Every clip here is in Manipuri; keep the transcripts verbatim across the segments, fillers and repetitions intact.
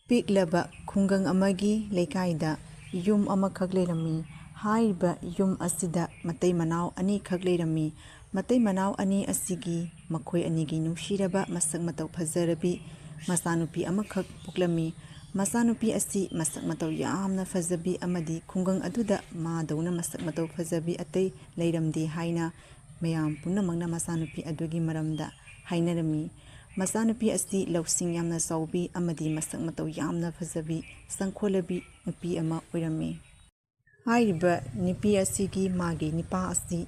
ꯄꯤꯛꯂꯕ ꯈꯨꯡꯒꯪ ꯑꯃꯒꯤ ꯂꯩꯀꯥꯏꯗ ꯌꯨꯝ ꯑꯃꯈꯛ ꯂꯩꯔꯝꯃꯤ꯫ ꯍꯥꯏꯔꯤꯕ ꯌꯨꯝ ꯑꯁꯤꯗ ꯃꯇꯩ ꯃꯅꯥꯎ ꯑꯅꯤꯈꯛ ꯂꯩꯔꯝꯃꯤ꯫ ꯃꯇꯩ ꯃꯅꯥꯎ ꯑꯅꯤ ꯑꯁꯤꯒꯤ ꯃꯈꯣꯏ ꯑꯅꯤꯒꯤ ꯅꯨꯡꯁꯤꯔꯕ ꯃꯁꯛ ꯃꯇꯧ ꯐꯖꯔꯕꯤ ꯃꯆꯥꯅꯨꯄꯤ ꯑꯃꯈꯛ ꯄꯣꯛꯂꯝꯃꯤ꯫ ꯃꯆꯥꯅꯨꯄꯤ ꯑꯁꯤ ꯃꯁꯛ ꯃꯇꯧ ꯌꯥꯝꯅ ꯐꯖꯕꯤ ꯑꯃꯗꯤ ꯈꯨꯡꯒꯪ ꯑꯗꯨꯗ ꯃꯥꯗꯧꯅ ꯃꯁꯛ ꯃꯇꯧ ꯐꯖꯕꯤ ꯑꯇꯩ ꯂꯩꯔꯝꯗꯦ ꯍꯥꯏꯅ ꯃꯌꯥꯝ ꯄꯨꯝꯅꯃꯛꯅ ꯃꯆꯥꯅꯨꯄꯤ ꯑꯗꯨꯒꯤ ꯃꯔꯝꯗ ꯍꯥꯏꯅꯔꯝꯃꯤ꯫ ꯃꯆꯥꯅꯨꯄꯤ ꯑꯁꯤ ꯂꯧꯁꯤꯡ ꯌꯥꯝꯅ ꯆꯥꯎꯕꯤ ꯑꯃꯗꯤ ꯃꯁꯛ ꯃꯇꯧ ꯌꯥꯝꯅ ꯐꯖꯕꯤ, ꯆꯪꯈꯣꯜꯂꯕꯤ ꯅꯨꯄꯤ ꯑꯃ ꯑꯣꯏꯔꯝꯃꯤ꯫ ꯍꯥꯏꯔꯤꯕ ꯅꯨꯄꯤ ꯑꯁꯤꯒꯤ ꯃꯥꯒꯤ ꯅꯨꯄꯥ ꯑꯁꯤ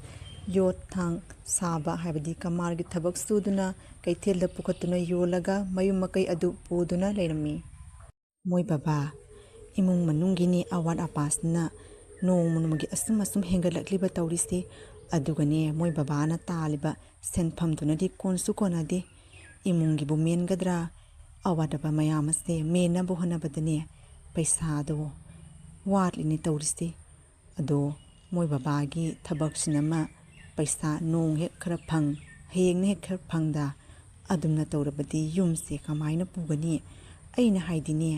ꯌꯣꯠ ꯊꯥꯡ ꯁꯥꯕ, ꯍꯥꯏꯕꯗꯤ ꯀꯃꯥꯔꯒꯤ ꯊꯕꯛ ꯁꯨꯗꯨꯅ ꯀꯩꯊꯦꯜꯗ ꯄꯨꯈꯠꯇꯨꯅ ꯌꯣꯜꯂꯒ ꯃꯌꯨꯝ ꯃꯀꯩ ꯑꯗꯨ ꯄꯨꯗꯨꯅ ꯂꯩꯔꯝꯃꯤ꯫ ꯃꯣꯏ ꯕꯕꯥ, ꯏꯃꯨꯡ ꯃꯅꯨꯡꯒꯤꯅꯤ ꯑꯋꯥꯠ ꯑꯄꯥꯁꯤꯅ ꯅꯣꯡꯃ ꯅꯣꯡꯃꯒꯤ ꯑꯁꯨꯝ ꯑꯁꯨꯝ ꯍꯦꯟꯒꯠꯂꯛꯂꯤꯕ ꯇꯧꯔꯤꯁꯦ꯫ ꯑꯗꯨꯒꯅꯦ, ꯃꯣꯏ ꯕꯕꯥꯅ ꯇꯥꯜꯂꯤꯕ ꯁꯦꯟꯐꯝꯗꯨꯅꯗꯤ ꯀꯣꯟꯁꯨ ꯀꯣꯟꯅꯗꯦ꯫ ꯏꯃꯨꯡꯒꯤꯕꯨ ꯃꯦꯟꯒꯗ꯭ꯔꯥ? ꯑꯋꯥꯠ ꯑꯄꯥ ꯃꯌꯥꯝ ꯑꯁꯦ ꯃꯦꯟꯅꯕ ꯍꯣꯠꯅꯕꯗꯅꯦ, ꯄꯩꯁꯥꯗꯣ ꯋꯥꯠꯂꯤꯅꯦ ꯇꯧꯔꯤꯁꯦ꯫ ꯑꯗꯣ ꯃꯣꯏ ꯕꯕꯥꯒꯤ ꯊꯕꯛꯁꯤꯅ ꯑꯃ, ꯄꯩꯁꯥ ꯅꯣꯡ ꯍꯦꯛ ꯈꯔ ꯐꯪ, ꯍꯌꯦꯡꯅ ꯍꯦꯛ ꯈꯔ ꯐꯪꯗ, ꯑꯗꯨꯝꯅ ꯇꯧꯔꯕꯗꯤ ꯌꯨꯝꯁꯦ ꯀꯃꯥꯏꯅ ꯄꯨꯒꯅꯤ? ꯑꯩꯅ ꯍꯥꯏꯗꯤꯅꯦ,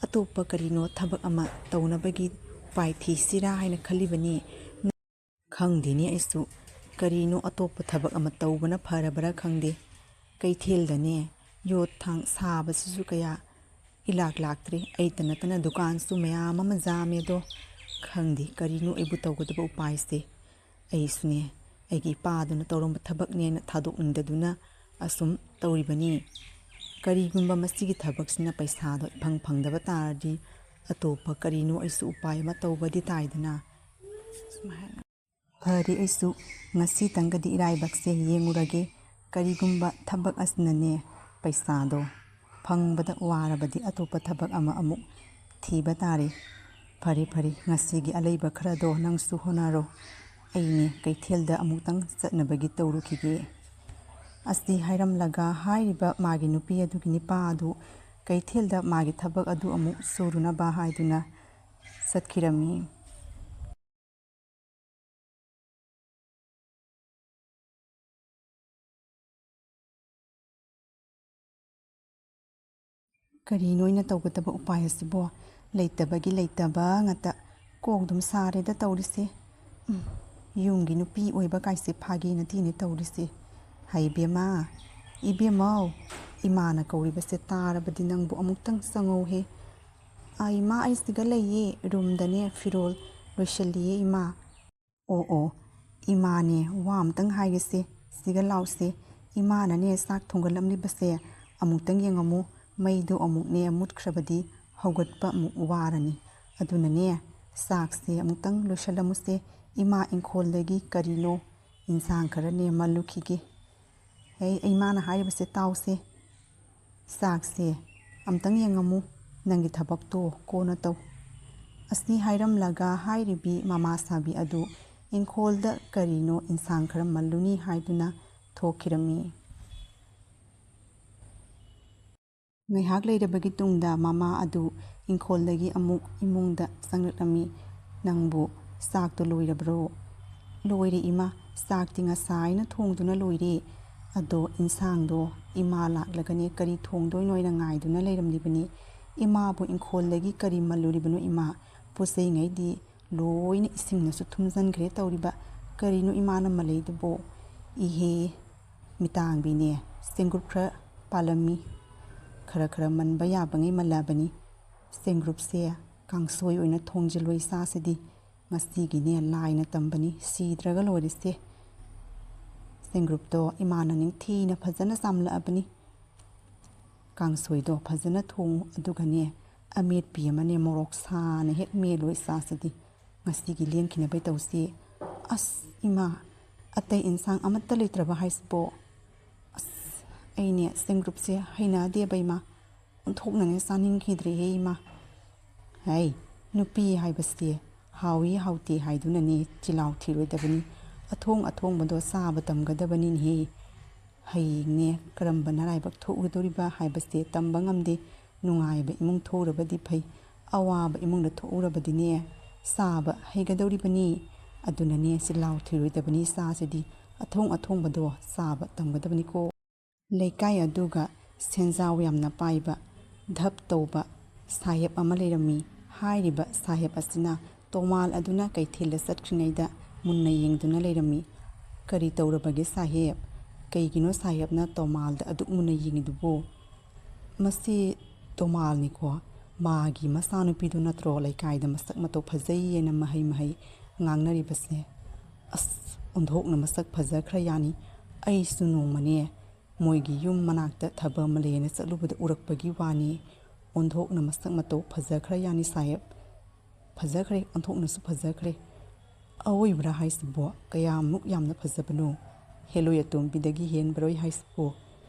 ꯑꯇꯣꯞꯄ ꯀꯔꯤꯅꯣ ꯊꯕꯛ ꯑꯃ ꯇꯧꯅꯕꯒꯤ ꯎꯄꯥꯏ ꯊꯤꯁꯤꯔꯥ ꯍꯥꯏꯅ ꯈꯜꯂꯤꯕꯅꯤ꯫ ꯈꯪꯗꯦꯅꯦ ꯑꯩꯁꯨ, ꯀꯔꯤꯅꯣ ꯑꯇꯣꯞꯄ ꯊꯕꯛ ꯑꯃ ꯇꯧꯕꯅ ꯐꯔꯕ꯭ꯔꯥ ꯈꯪꯗꯦ꯫ ꯀꯩꯊꯦꯜꯗꯅꯦ ꯌꯣꯠ ꯊꯥꯡ ꯁꯥꯕꯁꯤꯁꯨ ꯀꯌꯥ ꯏꯂꯥꯛ ꯂꯥꯛꯇ꯭ꯔꯦ꯫ ꯑꯩꯇ ꯅꯠꯇꯅ ꯗꯨꯀꯥꯟꯁꯨ ꯃꯌꯥꯝ ꯑꯃ ꯖꯥꯝꯃꯦ꯫ ꯑꯗꯣ ꯈꯪꯗꯦ ꯀꯔꯤꯅꯣ ꯑꯩꯕꯨ ꯇꯧꯒꯗꯕ ꯎꯄꯥꯏꯁꯦ꯫ ꯑꯩꯁꯨꯅꯦ, ꯑꯩꯒꯤ ꯏꯄꯥꯗꯨꯅ ꯇꯧꯔꯝꯕ ꯊꯕꯛꯅꯦꯅ ꯊꯥꯗꯣꯛꯅꯤꯡꯗꯗꯨꯅ ꯑꯁꯨꯝ ꯇꯧꯔꯤꯕꯅꯤ꯫ ꯀꯔꯤꯒꯨꯝꯕ ꯃꯁꯤꯒꯤ ꯊꯕꯛꯁꯤꯅ ꯄꯩꯁꯥꯗꯣ ꯏꯐꯪ ꯐꯪꯗꯕ ꯇꯥꯔꯗꯤ, ꯑꯇꯣꯞꯄ ꯀꯔꯤꯅꯣ ꯑꯩꯁꯨ ꯎꯄꯥꯏ ꯑꯃ ꯇꯧꯕꯗꯤ ꯇꯥꯏꯗꯅ꯫ ꯐꯔꯦ, ꯑꯩꯁꯨ ꯉꯁꯤꯇꯪꯒꯗꯤ ꯏꯔꯥꯏꯕꯛꯁꯦ ꯌꯦꯡꯉꯨꯔꯒꯦ꯫ ꯀꯔꯤꯒꯨꯝꯕ ꯊꯕꯛ ꯑꯁꯤꯅꯅꯦ ꯄꯩꯁꯥꯗꯣ ꯐꯪꯕꯗ ꯋꯥꯔꯕꯗꯤ ꯑꯇꯣꯞꯄ ꯊꯕꯛ ꯑꯃ ꯑꯃꯨꯛ ꯊꯤꯕ ꯇꯥꯔꯦ꯫ ꯐꯔꯦ, ꯐꯔꯦ, ꯉꯁꯤꯒꯤ ꯑꯂꯩꯕ ꯈꯔꯗꯣ ꯅꯪꯁꯨ ꯍꯣꯠꯅꯔꯣ꯫ ꯑꯩꯅꯦ ꯀꯩꯊꯦꯜꯗ ꯑꯃꯨꯛꯇꯪ ꯆꯠꯅꯕꯒꯤ ꯇꯧꯔꯨꯈꯤꯒꯦ꯫ ꯑꯁꯤ ꯍꯥꯏꯔꯝꯂꯒ ꯍꯥꯏꯔꯤꯕ ꯃꯥꯒꯤ ꯅꯨꯄꯤ ꯑꯗꯨꯒꯤ ꯅꯨꯄꯥ ꯑꯗꯨ ꯀꯩꯊꯦꯜꯗ ꯃꯥꯒꯤ ꯊꯕꯛ ꯑꯗꯨ ꯑꯃꯨꯛ ꯁꯨꯔꯨꯅꯕ ꯍꯥꯏꯗꯨꯅ ꯆꯠꯈꯤꯔꯝꯃꯤ꯫ ꯀꯔꯤꯅꯣ ꯑꯩꯅ ꯇꯧꯒꯗꯕ ꯎꯄꯥꯏ ꯑꯁꯤꯕꯣ? ꯂꯩꯇꯕꯒꯤ ꯂꯩꯇꯕ ꯉꯥꯛꯇ꯫ ꯀꯣꯛ ꯑꯗꯨꯝ ꯁꯥꯔꯦꯗ ꯇꯧꯔꯤꯁꯦ꯫ ꯎꯝ, ꯌꯨꯝꯒꯤ ꯅꯨꯄꯤ ꯑꯣꯏꯕ ꯀꯥꯏꯁꯦ ꯐꯥꯒꯤ ꯅꯠꯇꯦꯅꯦ ꯇꯧꯔꯤꯁꯦ꯫ ꯍꯩ ꯕꯦꯝꯃ, ꯏꯕꯦꯝꯃꯧ, ꯏꯃꯥꯅ ꯀꯧꯔꯤꯕꯁꯦ ꯇꯥꯔꯕꯗꯤ ꯅꯪꯕꯨ ꯑꯃꯨꯛꯇꯪ ꯆꯪꯉꯧꯍꯦ꯫ ꯑꯥ, ꯏꯃꯥ, ꯑꯩ ꯁꯤꯗ ꯂꯩꯌꯦ, ꯔꯨꯝꯗꯅꯦ ꯐꯤꯔꯣꯜ ꯂꯣꯏꯁꯤꯜꯂꯤꯌꯦ ꯏꯃꯥ꯫ ꯑꯣ ꯑꯣ, ꯏꯃꯥꯅꯦ, ꯋꯥ ꯑꯝꯇꯪ ꯍꯥꯏꯒꯦꯁꯦ, ꯁꯤꯒ ꯂꯥꯎꯁꯦ꯫ ꯏꯃꯥꯅꯅꯦ ꯆꯥꯛ ꯊꯣꯡꯒꯠꯂꯝꯂꯤꯕꯁꯦ ꯑꯃꯨꯛꯇꯪ ꯌꯦꯡꯉꯝꯃꯨ, ꯃꯩꯗꯣ ꯑꯃꯨꯛꯅꯦ ꯃꯨꯠꯈ꯭ꯔꯕꯗꯤ ꯍꯧꯒꯠꯄ ꯑꯃꯨꯛ ꯋꯥꯔꯅꯤ꯫ ꯑꯗꯨꯅꯅꯦ ꯆꯥꯛꯁꯦ ꯑꯃꯨꯛꯇꯪ ꯂꯣꯏꯁꯤꯜꯂꯝꯃꯨꯁꯦ꯫ ꯏꯃꯥ ꯏꯪꯈꯣꯜꯗꯒꯤ ꯀꯔꯤꯅꯣ ꯏꯟꯁꯥꯡ ꯈꯔꯅꯦ ꯃꯜꯂꯨꯈꯤꯒꯦ꯫ ꯍꯦ, ꯏꯃꯥꯅ ꯍꯥꯏꯔꯤꯕꯁꯦ ꯇꯥꯎꯁꯦ꯫ ꯆꯥꯛꯁꯦ ꯑꯝꯇꯪ ꯌꯦꯡꯉꯝꯃꯨ, ꯅꯪꯒꯤ ꯊꯕꯛꯇꯣ ꯀꯣꯟꯅ ꯇꯧ꯫ ꯑꯁꯤ ꯍꯥꯏꯔꯝꯂꯒ ꯍꯥꯏꯔꯤꯕꯤ ꯃꯃꯥ ꯁꯥꯕꯤ ꯑꯗꯨ ꯏꯪꯈꯣꯜꯗ ꯀꯔꯤꯅꯣ ꯏꯟꯁꯥꯡ ꯈꯔ ꯃꯜꯂꯨꯅꯤ ꯍꯥꯏꯗꯨꯅ ꯊꯣꯛꯈꯤꯔꯝꯃꯤ꯫ ꯉꯥꯏꯍꯥꯛ ꯂꯩꯔꯕꯒꯤ ꯇꯨꯡꯗ ꯃꯃꯥ ꯑꯗꯨ ꯏꯪꯈꯣꯜꯗꯒꯤ ꯑꯃꯨꯛ ꯏꯃꯨꯡꯗ ꯆꯪꯂꯛꯂꯝꯃꯤ꯫ "ꯅꯪꯕꯨ ꯆꯥꯛꯇꯣ ꯂꯣꯏꯔꯕ꯭ꯔꯣ?" "ꯂꯣꯏꯔꯦ ꯏꯃꯥ, ꯆꯥꯛꯇꯤ ꯉꯁꯥꯏꯅ ꯊꯣꯡꯗꯨꯅ ꯂꯣꯏꯔꯦ꯫ ꯑꯗꯣ ꯏꯟꯁꯥꯡꯗꯣ ꯏꯃꯥ ꯂꯥꯛꯂꯒꯅꯦ ꯀꯔꯤ ꯊꯣꯡꯗꯣꯏꯅꯣ ꯍꯥꯏꯅ ꯉꯥꯏꯗꯨꯅ ꯂꯩꯔꯝꯂꯤꯕꯅꯤ꯫ ꯏꯃꯥꯕꯨ ꯏꯪꯈꯣꯜꯗꯒꯤ ꯀꯔꯤ ꯃꯜꯂꯨꯔꯤꯕꯅꯣ ꯏꯃꯥ? ꯄꯣꯠ ꯆꯩꯉꯩꯗꯤ ꯂꯣꯏꯅ ꯏꯁꯤꯡꯅꯁꯨ ꯊꯨꯝꯖꯤꯟꯈ꯭ꯔꯦ ꯇꯧꯔꯤꯕ꯫ ꯀꯔꯤꯅꯣ ꯏꯃꯥꯅ ꯃꯜꯂꯛꯏꯗꯨꯕꯣ?" "ꯏꯍꯦ, ꯃꯤꯇꯥꯡꯕꯤꯅꯦ, ꯆꯦꯡꯒ꯭ꯔꯨꯞ ꯈꯔ ꯄꯥꯜꯂꯝꯃꯤ꯫ ꯈꯔ ꯈꯔ ꯃꯟꯕ ꯌꯥꯕꯉꯩ ꯃꯜꯂꯕꯅꯤ꯫ ꯆꯦꯡꯒ꯭ꯔꯨꯞꯁꯦ ꯀꯥꯡꯁꯣꯏ ꯑꯣꯏꯅ ꯊꯣꯡꯖꯤꯜꯂꯣ ꯏꯆꯥꯁꯤꯗꯤ꯫ ꯉꯁꯤꯒꯤꯅꯦ ꯂꯥꯏꯅ ꯇꯝꯕꯅꯤ, ꯁꯤꯗ꯭ꯔꯒ ꯂꯣꯏꯔꯦꯁꯦ꯫" ꯆꯦꯡꯒ꯭ꯔꯨꯞꯇꯣ ꯏꯃꯥꯅ ꯅꯤꯡꯊꯤꯅ ꯐꯖꯅ ꯆꯥꯝꯂꯛꯑꯕꯅꯤ꯫ "ꯀꯥꯡꯁꯣꯏꯗꯣ ꯐꯖꯅ ꯊꯣꯡꯉꯨ, ꯑꯗꯨꯒꯅꯦ ꯑꯃꯦꯠꯄꯤ ꯑꯃꯅꯦ ꯃꯣꯔꯣꯛ ꯁꯥꯅ ꯍꯦꯛ ꯃꯦꯠꯂꯣ ꯏꯆꯥꯁꯤꯗꯤ꯫ ꯉꯁꯤꯒꯤ ꯂꯦꯟꯈꯤꯅꯕꯩ ꯇꯧꯁꯤ꯫" "ꯑꯁ ꯏꯃꯥ, ꯑꯇꯩ ꯏꯟꯁꯥꯡ ꯑꯃꯠꯇ ꯂꯩꯇ꯭ꯔꯕ ꯍꯥꯏꯁꯤꯕꯣ? ꯑꯁ, ꯑꯩꯅꯦ ꯆꯦꯡꯒ꯭ꯔꯨꯞꯁꯦ ꯍꯩꯅꯗꯦꯕ ꯏꯃꯥ꯫ ꯑꯣꯟꯊꯣꯛꯅꯅꯦ ꯆꯥꯅꯤꯡꯈꯤꯗ꯭ꯔꯦꯍꯦ ꯏꯃꯥ꯫" "ꯍꯩ, ꯅꯨꯄꯤ ꯍꯥꯏꯕꯁꯦ ꯍꯥꯎꯏ ꯍꯥꯎꯇꯦ ꯍꯥꯏꯗꯨꯅꯅꯦ ꯆꯤꯜꯍꯥꯎ ꯊꯤꯔꯣꯏꯗꯕꯅꯤ꯫ ꯑꯊꯣꯡ ꯑꯊꯣꯡꯕꯗꯣ ꯆꯥꯕ ꯇꯝꯒꯗꯕꯅꯤꯅꯦꯍꯦ꯫ ꯍꯌꯦꯡꯅꯦ ꯀꯔꯝꯕ ꯅꯔꯥꯏꯕꯛ ꯊꯣꯛꯎꯗꯣꯔꯤꯕ ꯍꯥꯏꯕꯁꯦ ꯇꯝꯕ ꯉꯝꯗꯦ꯫ ꯅꯨꯡꯉꯥꯏꯕ ꯏꯃꯨꯡ ꯊꯣꯛꯎꯔꯕꯗꯤ ꯐꯩ, ꯑꯋꯥꯕ ꯏꯃꯨꯡꯗ ꯊꯣꯛꯎꯔꯕꯗꯤꯅꯦ ꯆꯥꯕ ꯍꯩꯒꯗꯧꯔꯤꯕꯅꯤ꯫ ꯑꯗꯨꯅꯅꯦ ꯆꯤꯜꯍꯥꯎ ꯊꯤꯔꯣꯏꯗꯕꯅꯤ ꯏꯆꯥꯁꯤꯗꯤ꯫ ꯑꯊꯣꯡ ꯑꯊꯣꯡꯕꯗꯣ ꯆꯥꯕ ꯇꯝꯒꯗꯕꯅꯤꯀꯣ꯫" ꯂꯩꯀꯥꯏ ꯑꯗꯨꯒ ꯁꯦꯟꯖꯥꯎ ꯌꯥꯝꯅ ꯄꯥꯏꯕ ꯙꯞ ꯇꯧꯕ ꯁꯥꯍꯦꯕ ꯑꯃ ꯂꯩꯔꯝꯃꯤ꯫ ꯍꯥꯏꯔꯤꯕ ꯁꯥꯍꯦꯕ ꯑꯁꯤꯅ ꯇꯣꯃꯥꯜ ꯑꯗꯨꯅ ꯀꯩꯊꯦꯜꯗ ꯆꯠꯈ꯭ꯔꯤꯉꯩꯗ ꯃꯨꯟꯅ ꯌꯦꯡꯗꯨꯅ ꯂꯩꯔꯝꯃꯤ꯫ "ꯀꯔꯤ ꯇꯧꯔꯕꯒꯦ ꯁꯥꯍꯦꯕ? ꯀꯩꯒꯤꯅꯣ ꯁꯥꯍꯦꯕꯅ ꯇꯣꯃꯥꯜꯗ ꯑꯗꯨꯛ ꯃꯨꯟꯅ ꯌꯦꯡꯉꯤꯗꯨꯕꯨ?" "ꯃꯁꯤ ꯇꯣꯃꯥꯜꯅꯤꯀꯣ, ꯃꯥꯒꯤ ꯃꯆꯥꯅꯨꯄꯤꯗꯨ ꯅꯠꯇ꯭ꯔꯣ ꯂꯩꯀꯥꯏꯗ ꯃꯁꯛ ꯃꯇꯧ ꯐꯖꯩꯌꯦꯅ ꯃꯍꯩ ꯃꯍꯩ ꯉꯥꯡꯅꯔꯤꯕꯁꯦ? ꯑꯁ, ꯑꯣꯟꯊꯣꯛꯅ ꯃꯁꯛ ꯐꯖꯈ꯭ꯔ ꯌꯥꯅꯤ꯫ ꯑꯩꯁꯨ ꯅꯣꯡꯃꯅꯦ ꯃꯣꯏꯒꯤ ꯌꯨꯝ ꯃꯅꯥꯛꯇ ꯊꯕꯛ ꯑꯃ ꯂꯩꯌꯦꯅ ꯆꯠꯂꯨꯕꯗ ꯎꯔꯛꯄꯒꯤ ꯋꯥꯅꯤ꯫ ꯑꯣꯟꯊꯣꯛꯅ ꯃꯁꯛ ꯃꯇꯧ ꯐꯖꯈ꯭ꯔ ꯌꯥꯅꯤ ꯁꯥꯍꯦꯕ꯫ ꯐꯖꯈ꯭ꯔꯦ, ꯑꯣꯟꯊꯣꯛꯅꯁꯨ ꯐꯖꯈ꯭ꯔꯦ꯫ ꯑꯋꯣꯏꯕ꯭ꯔꯥ ꯍꯥꯏꯁꯤꯕꯣ? ꯀꯌꯥꯃꯨꯛ ꯌꯥꯝꯅ ꯐꯖꯕꯅꯣ? ꯍꯦꯂꯣꯏ ꯑꯇꯣꯝꯕꯤꯗꯒꯤ ꯍꯦꯟꯕꯔꯣꯏ ꯍꯥꯏꯁꯤꯕꯣ?"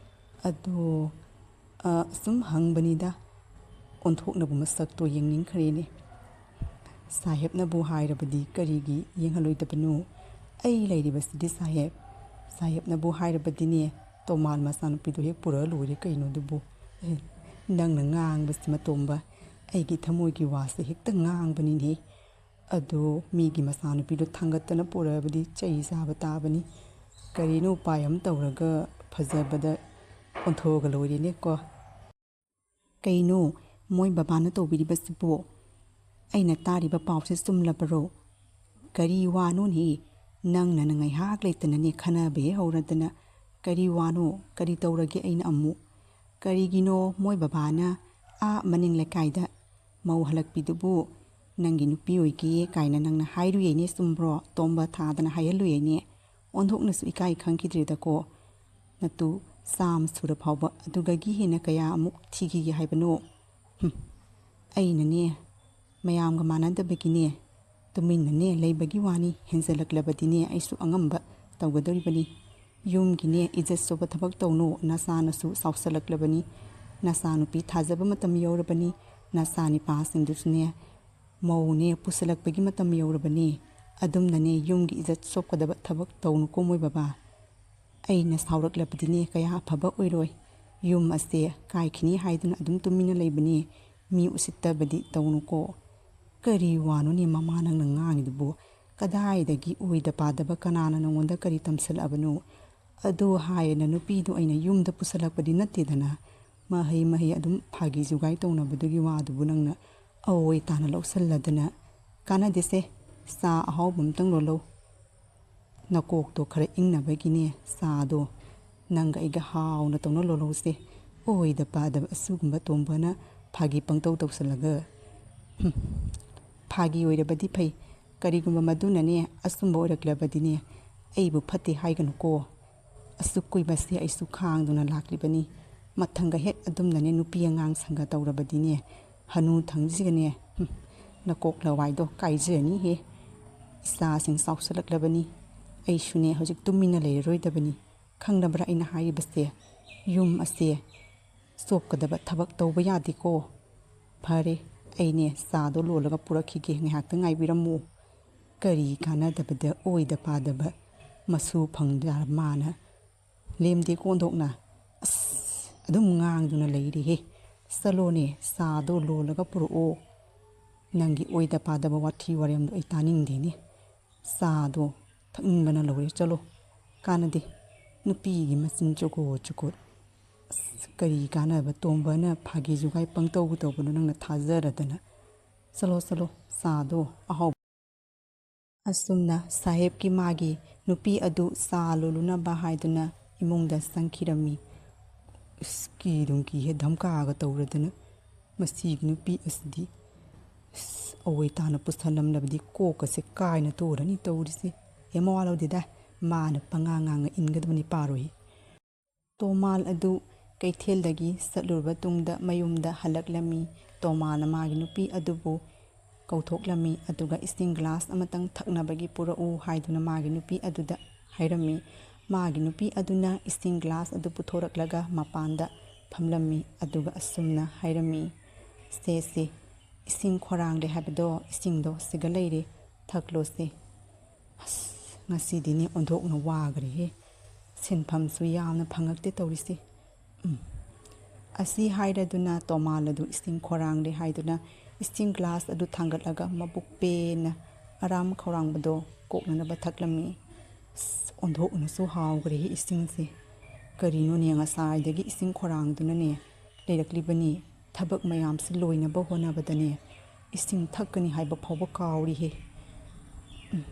"ꯑꯗꯣ, ꯑ, ꯁꯨꯝ ꯍꯪꯕꯅꯤꯗ꯫ ꯑꯣꯟꯊꯣꯛꯅꯕꯨ ꯃꯁꯛꯇꯣ ꯌꯦꯡꯅꯤꯡꯈ꯭ꯔꯦꯅꯦ꯫ ꯁꯥꯍꯦꯕꯅꯕꯨ ꯍꯥꯏꯔꯕꯗꯤ ꯀꯔꯤꯒꯤ ꯌꯦꯡꯍꯜꯂꯣꯏꯗꯕꯅꯣ? ꯑꯩ ꯂꯩꯔꯤꯕꯁꯤꯗꯤ ꯁꯥꯍꯦꯕ꯫ ꯁꯥꯍꯦꯕꯅꯕꯨ ꯍꯥꯏꯔꯕꯗꯤꯅꯦ, ꯇꯣꯃꯥꯜ ꯃꯆꯥꯅꯨꯄꯤꯗꯣ ꯍꯦꯛ ꯄꯨꯔꯛꯑ ꯂꯣꯏꯔꯦ ꯀꯩꯅꯣ ꯑꯗꯨꯕꯨ꯫ ꯑꯦ, ꯅꯪꯅ ꯉꯥꯡꯕꯁꯤ ꯃꯇꯣꯝꯕ, ꯑꯩꯒꯤ ꯊꯃꯣꯏꯒꯤ ꯋꯥꯁꯦ ꯍꯦꯛꯇ ꯉꯥꯡꯕꯅꯤꯅꯦ꯫ ꯑꯗꯣ ꯃꯤꯒꯤ ꯃꯆꯥꯅꯨꯄꯤꯗꯣ ꯊꯥꯡꯒꯠꯇꯅ ꯄꯨꯔꯛꯑꯕꯗꯤ ꯆꯩ ꯆꯥꯕ ꯇꯥꯕꯅꯤ꯫ ꯀꯔꯤꯅꯣ ꯎꯄꯥꯏ ꯑꯃ ꯇꯧꯔꯒ ꯐꯖꯕꯗ ꯑꯣꯟꯊꯣꯛꯑꯒ ꯂꯣꯏꯔꯦꯅꯦꯀꯣ꯫" "ꯀꯩꯅꯣ ꯃꯣꯏ ꯕꯕꯥꯅ ꯇꯧꯕꯤꯔꯤꯕꯁꯤꯕꯣ? ꯑꯩꯅ ꯇꯥꯔꯤꯕ ꯄꯥꯎꯁꯦ ꯆꯨꯝꯂꯕꯔꯣ? ꯀꯔꯤ ꯋꯥꯅꯣꯅꯦ? ꯅꯪꯅ ꯉꯥꯏꯍꯥꯛ ꯂꯩꯇꯅꯅꯦ ꯈꯟꯅꯕ ꯍꯦꯛ ꯍꯧꯔꯗꯅ꯫ ꯀꯔꯤ ꯋꯥꯅꯣ? ꯀꯔꯤ ꯇꯧꯔꯒꯦ ꯑꯩꯅ ꯑꯃꯨꯛ? ꯀꯔꯤꯒꯤꯅꯣ ꯃꯣꯏ ꯕꯕꯥꯅ ꯑꯥ ꯃꯅꯤꯡ ꯂꯩꯀꯥꯏꯗ ꯃꯧ ꯍꯜꯂꯛꯄꯤꯗꯨꯕꯨ ꯅꯪꯒꯤ ꯅꯨꯄꯤ ꯑꯣꯏꯒꯦ ꯀꯥꯏꯅ ꯅꯪꯅ ꯍꯥꯏꯔꯨꯌꯦꯅꯦ, ꯆꯨꯝꯕ꯭ꯔꯣ? ꯇꯣꯝꯕ ꯊꯥꯗꯅ ꯍꯥꯏꯍꯜꯂꯨꯌꯦꯅꯦ꯫ ꯑꯣꯟꯊꯣꯛꯅꯁꯨ ꯏꯀꯥꯏ ꯈꯪꯈꯤꯗ꯭ꯔꯦꯗꯀꯣ꯫ ꯅꯇꯨ ꯆꯥꯝꯃ ꯁꯨꯔ ꯐꯥꯎꯕ ꯑꯗꯨꯗꯒꯤ ꯍꯦꯟꯅ ꯀꯌꯥ ꯑꯃꯨꯛ ꯊꯤꯈꯤꯒꯦ ꯍꯥꯏꯕꯅꯣ?" "ꯍꯨꯝ, ꯑꯩꯅꯅꯦ ꯃꯌꯥꯝꯒ ꯃꯥꯟꯅꯗꯕꯒꯤꯅꯦ ꯇꯨꯃꯤꯟꯅꯅꯦ ꯂꯩꯕꯒꯤ ꯋꯥꯅꯤ, ꯍꯦꯟꯖꯜꯂꯛꯂꯕꯗꯤꯅꯦ ꯑꯩꯁꯨ ꯑꯉꯝꯕ ꯇꯧꯒꯗꯧꯔꯤꯕꯅꯤ꯫ ꯌꯨꯝꯒꯤꯅꯦ ꯏꯖꯠ ꯁꯣꯛꯄ ꯊꯕꯛ ꯇꯧꯅꯨ, ꯅꯆꯥꯅꯁꯨ ꯆꯥꯎꯁꯜꯂꯛꯂꯕꯅꯤ꯫ ꯅꯆꯥꯅꯨꯄꯤ ꯊꯥꯖꯕ ꯃꯇꯝ ꯌꯧꯔꯕꯅꯤ꯫ ꯅꯆꯥꯅꯤꯄꯥꯁꯤꯡꯗꯨꯁꯨꯅꯦ ꯃꯧꯅꯦ ꯄꯨꯁꯜꯂꯛꯄꯒꯤ ꯃꯇꯝ ꯌꯧꯔꯕꯅꯤ꯫ ꯑꯗꯨꯝꯅꯅꯦ ꯌꯨꯝꯒꯤ ꯏꯖꯠ ꯁꯣꯛꯀꯗꯕ ꯊꯕꯛ ꯇꯧꯅꯨꯀꯣ ꯃꯣꯏ ꯕꯕꯥ꯫ ꯑꯩꯅ ꯁꯥꯎꯔꯛꯂꯕꯗꯤꯅꯦ ꯀꯌꯥ ꯑꯐꯕ ꯑꯣꯏꯔꯣꯏ꯫ ꯌꯨꯝ ꯑꯁꯦ ꯀꯥꯏꯈꯤꯅꯤ ꯍꯥꯏꯗꯨꯅ ꯑꯗꯨꯝ ꯇꯨꯃꯤꯟꯅ ꯂꯩꯕꯅꯤ꯫ ꯃꯤ ꯎꯁꯤꯠꯇꯕꯗꯤ ꯇꯧꯅꯨꯀꯣ꯫" "ꯀꯔꯤ ꯋꯥꯅꯣꯅꯦ ꯃꯃꯥ ꯅꯪꯅ ꯉꯥꯡꯉꯤꯗꯨꯕꯨ? ꯀꯗꯥꯏꯗꯒꯤ ꯑꯣꯏꯗ ꯄꯥꯗꯕ? ꯀꯅꯥꯅ ꯅꯉꯣꯟꯗ ꯀꯔꯤ ꯇꯝꯁꯜꯂꯛꯑꯕꯅꯣ? ꯑꯗꯨ ꯍꯥꯏꯌꯦꯅ ꯅꯨꯄꯤꯗꯣ ꯑꯩꯅ ꯌꯨꯝꯗ ꯄꯨꯁꯜꯂꯛꯄꯗꯤ ꯅꯠꯇꯦꯗꯅ꯫ ꯃꯍꯩ ꯃꯍꯩ ꯑꯗꯨꯝ ꯐꯥꯒꯤ ꯖꯨꯒꯥꯏ ꯇꯧꯅꯕꯗꯨꯒꯤ ꯋꯥꯗꯨꯕꯨ ꯅꯪꯅ ꯑꯑꯣꯏ ꯇꯥꯅ ꯂꯧꯁꯜꯂꯗꯅ꯫ ꯀꯥꯟꯅꯗꯦꯁꯦ, ꯆꯥ ꯑꯍꯥꯎꯕ ꯑꯝꯇꯪ ꯂꯣꯜꯂꯧ꯫ ꯅꯀꯣꯛꯇꯣ ꯈꯔ ꯏꯪꯅꯕꯒꯤꯅꯦ ꯆꯥꯗꯣ ꯅꯪꯒ ꯑꯩꯒ ꯍꯥꯎꯅ ꯇꯧꯅ ꯂꯣꯜꯍꯧꯁꯦ꯫ ꯑꯣꯏꯗ ꯄꯥꯗꯕ ꯑꯁꯤꯒꯨꯝꯕ ꯇꯣꯝꯕꯅ ꯐꯥꯒꯤ ꯄꯪꯇꯧ ꯇꯧꯁꯜꯂꯒ꯫ ꯍꯨꯝ꯫ ꯐꯥꯒꯤ ꯑꯣꯏꯔꯕꯗꯤ ꯐꯩ, ꯀꯔꯤꯒꯨꯝꯕ ꯃꯗꯨꯅꯅꯦ ꯑꯆꯨꯝꯕ ꯑꯣꯏꯔꯛꯂꯕꯗꯤꯅꯦ ꯑꯩꯕꯨ ꯐꯠꯇꯦ ꯍꯥꯏꯒꯅꯨꯀꯣ꯫ ꯑꯁꯨꯛ ꯀꯨꯏꯕꯁꯦ ꯑꯩꯁꯨ ꯈꯥꯡꯗꯨꯅ ꯂꯥꯛꯂꯤꯕꯅꯤ꯫ ꯃꯊꯪꯒ ꯍꯦꯛ ꯑꯗꯨꯝꯅꯅꯦ ꯅꯨꯄꯤ ꯑꯉꯥꯡ ꯁꯪꯒ ꯇꯧꯔꯕꯗꯤꯅꯦ ꯍꯅꯨ ꯊꯪꯁꯤꯒꯅꯦ, ꯍꯨꯝ, ꯅꯀꯣꯛ ꯂꯋꯥꯏꯗꯣ ꯀꯥꯏꯖꯔꯅꯤꯍꯦ꯫ ꯏꯆꯥꯁꯤꯡ ꯆꯥꯎꯁꯜꯂꯛꯂꯕꯅꯤ꯫ ꯑꯩꯁꯨꯅꯦ ꯍꯧꯖꯤꯛ ꯇꯨꯃꯤꯟꯅ ꯂꯩꯔꯔꯣꯏꯗꯕꯅꯤ꯫ ꯈꯪꯂꯕ꯭ꯔꯥ ꯑꯩꯅ ꯍꯥꯏꯔꯤꯕꯁꯦ? ꯌꯨꯝ ꯑꯁꯦ ꯆꯣꯞꯀꯗꯕ ꯊꯕꯛ ꯇꯧꯕ ꯌꯥꯗꯦꯀꯣ꯫ ꯐꯔꯦ, ꯑꯩꯅꯦ ꯆꯥꯗꯣ ꯂꯣꯜꯂꯒ ꯄꯨꯔꯛꯈꯤꯒꯦ, ꯉꯥꯏꯍꯥꯛꯇ ꯉꯥꯏꯕꯤꯔꯝꯃꯨ꯫ ꯀꯔꯤ ꯀꯥꯟꯅꯗꯕꯗ ꯑꯣꯏꯗ ꯄꯥꯗꯕ ꯃꯁꯨ ꯐꯪꯗ ꯃꯥꯅ ꯂꯦꯝꯗꯦ ꯀꯣꯟꯊꯣꯛꯅ꯫ ꯑꯁ! ꯑꯗꯨꯝ ꯉꯥꯡꯗꯨꯅ ꯂꯩꯔꯦꯍꯦ꯫ ꯆꯠꯂꯣꯅꯦ, ꯆꯥꯗꯣ ꯂꯣꯜꯂꯒ ꯄꯨꯔꯛꯑꯣ꯫ ꯅꯪꯒꯤ ꯑꯣꯏꯗ ꯄꯥꯗꯕ ꯋꯥꯊꯤ ꯋꯥꯔꯦꯝꯗꯣ ꯑꯩ ꯇꯥꯅꯤꯡꯗꯦꯅꯦ꯫ ꯆꯥꯗꯣ ꯊꯛꯅꯤꯡꯕꯅ ꯂꯣꯏꯔꯦ꯫ ꯆꯠꯂꯣ, ꯀꯥꯟꯅꯗꯦ꯫ ꯅꯨꯄꯤꯒꯤ ꯃꯆꯤꯟ ꯆꯨꯀꯣꯠ ꯆꯨꯀꯣꯠ꯫ ꯑꯁ, ꯀꯔꯤ ꯀꯥꯟꯅꯕ ꯇꯣꯝꯕꯅ ꯐꯥꯒꯤ ꯖꯨꯒꯥꯏ ꯄꯪꯇꯧ ꯇꯧꯕꯅꯣ ꯅꯪꯅ ꯊꯥꯖꯔꯗꯅ꯫ ꯆꯠꯂꯣ, ꯆꯠꯂꯣ, ꯆꯥꯗꯣ ꯑꯍꯥꯎꯕ꯫ ꯑꯁꯨꯝꯅ ꯁꯥꯍꯦꯕꯀꯤ ꯃꯥꯒꯤ ꯅꯨꯄꯤ ꯑꯗꯨ ꯆꯥ ꯂꯣꯜꯂꯨꯅꯕ ꯍꯥꯏꯗꯨꯅ ꯏꯃꯨꯡꯗ ꯆꯪꯈꯤꯔꯝꯃꯤ꯫ ꯏꯁ, ꯀꯤꯗꯨꯝ ꯀꯤꯍꯦ, ꯙꯝꯀꯥꯒ ꯇꯧꯔꯗꯅ꯫ ꯃꯁꯤꯒꯤ ꯅꯨꯄꯤ ꯑꯁꯤꯗꯤ, ꯏꯁ, ꯑꯋꯣꯏ ꯇꯥꯅ ꯄꯨꯁꯜꯂꯝꯂꯕꯗꯤ ꯀꯣꯛꯀꯁꯦ ꯀꯥꯏꯅ ꯇꯣꯔꯅꯤ ꯇꯧꯔꯤꯁꯦ꯫ ꯑꯦ, ꯃꯋꯥ ꯂꯧꯗꯦꯗ, ꯃꯥꯅ ꯄꯉꯥꯡ ꯉꯥꯡꯉ ꯏꯟꯒꯗꯕꯅꯤ, ꯄꯥꯔꯣꯏ꯫ ꯇꯣꯃꯥꯜ ꯑꯗꯨ ꯀꯩꯊꯦꯜꯗꯒꯤ ꯆꯠꯂꯨꯔꯕ ꯇꯨꯡꯗ ꯃꯌꯨꯝꯗ ꯍꯜꯂꯛꯂꯝꯃꯤ꯫ ꯇꯣꯃꯥꯜꯅ ꯃꯥꯒꯤ ꯅꯨꯄꯤ ꯑꯗꯨꯕꯨ ꯀꯧꯊꯣꯛꯂꯝꯃꯤ, ꯑꯗꯨꯒ ꯏꯁꯤꯡ ꯒ꯭ꯂꯥꯁ ꯑꯃꯇꯪ ꯊꯛꯅꯕꯒꯤ ꯄꯨꯔꯛꯎ ꯍꯥꯏꯗꯨꯅ ꯃꯥꯒꯤ ꯅꯨꯄꯤ ꯑꯗꯨꯗ ꯍꯥꯏꯔꯝꯃꯤ꯫ ꯃꯥꯒꯤ ꯅꯨꯄꯤ ꯑꯗꯨꯅ ꯏꯁꯤꯡ ꯒ꯭ꯂꯥꯁ ꯑꯗꯨ ꯄꯨꯊꯣꯔꯛꯂꯒ ꯃꯄꯥꯟꯗ ꯐꯝꯂꯝꯃꯤ, ꯑꯗꯨꯒ ꯑꯁꯨꯝꯅ ꯍꯥꯏꯔꯝꯃꯤ, "ꯁꯦ, ꯁꯦ, ꯏꯁꯤꯡ ꯈꯣꯔꯥꯡꯂꯦ ꯍꯥꯏꯕꯗꯣ, ꯏꯁꯤꯡꯗꯣ ꯁꯤꯒ ꯂꯩꯔꯦ, ꯊꯛꯂꯣꯁꯦ꯫ ꯑꯁ, ꯉꯁꯤꯗꯤꯅꯦ ꯑꯣꯟꯊꯣꯛꯅ ꯋꯥꯈ꯭ꯔꯦꯍꯦ꯫ ꯁꯤꯟꯐꯝꯁꯨ ꯌꯥꯝꯅ ꯐꯪꯉꯛꯇꯦ ꯇꯧꯔꯤꯁꯦ꯫ ꯎꯝ꯫" ꯑꯁꯤ ꯍꯥꯏꯔꯗꯨꯅ ꯇꯣꯃꯥꯜ ꯑꯗꯨ ꯏꯁꯤꯡ ꯈꯣꯔꯥꯡꯂꯦ ꯍꯥꯏꯗꯨꯅ ꯏꯁꯤꯡ ꯒ꯭ꯂꯥꯁ ꯑꯗꯨ ꯊꯥꯡꯒꯠꯂꯒ ꯃꯕꯨꯛ ꯄꯦꯟꯅ ꯑꯔꯥꯝ ꯈꯧꯔꯥꯡꯕꯗꯣ ꯀꯣꯛꯅꯅꯕ ꯊꯛꯂꯝꯃꯤ꯫ ꯑꯁ, ꯑꯣꯟꯊꯣꯛꯅꯁꯨ ꯍꯥꯎꯈ꯭ꯔꯦꯍꯦ ꯏꯁꯤꯡꯁꯦ꯫ ꯀꯔꯤꯅꯣꯅꯦ, ꯉꯁꯥꯏꯗꯒꯤ ꯏꯁꯤꯡ ꯈꯣꯔꯥꯡꯗꯨꯅꯅꯦ ꯂꯩꯔꯛꯂꯤꯕꯅꯤ꯫ ꯊꯕꯛ ꯃꯌꯥꯝꯁꯤ ꯂꯣꯏꯅꯕ ꯍꯣꯠꯅꯕꯗꯅꯦ ꯏꯁꯤꯡ ꯊꯛꯀꯅꯤ ꯍꯥꯏꯕ ꯐꯥꯎꯕ ꯀꯥꯎꯔꯤꯍꯦ꯫ ꯎꯝ,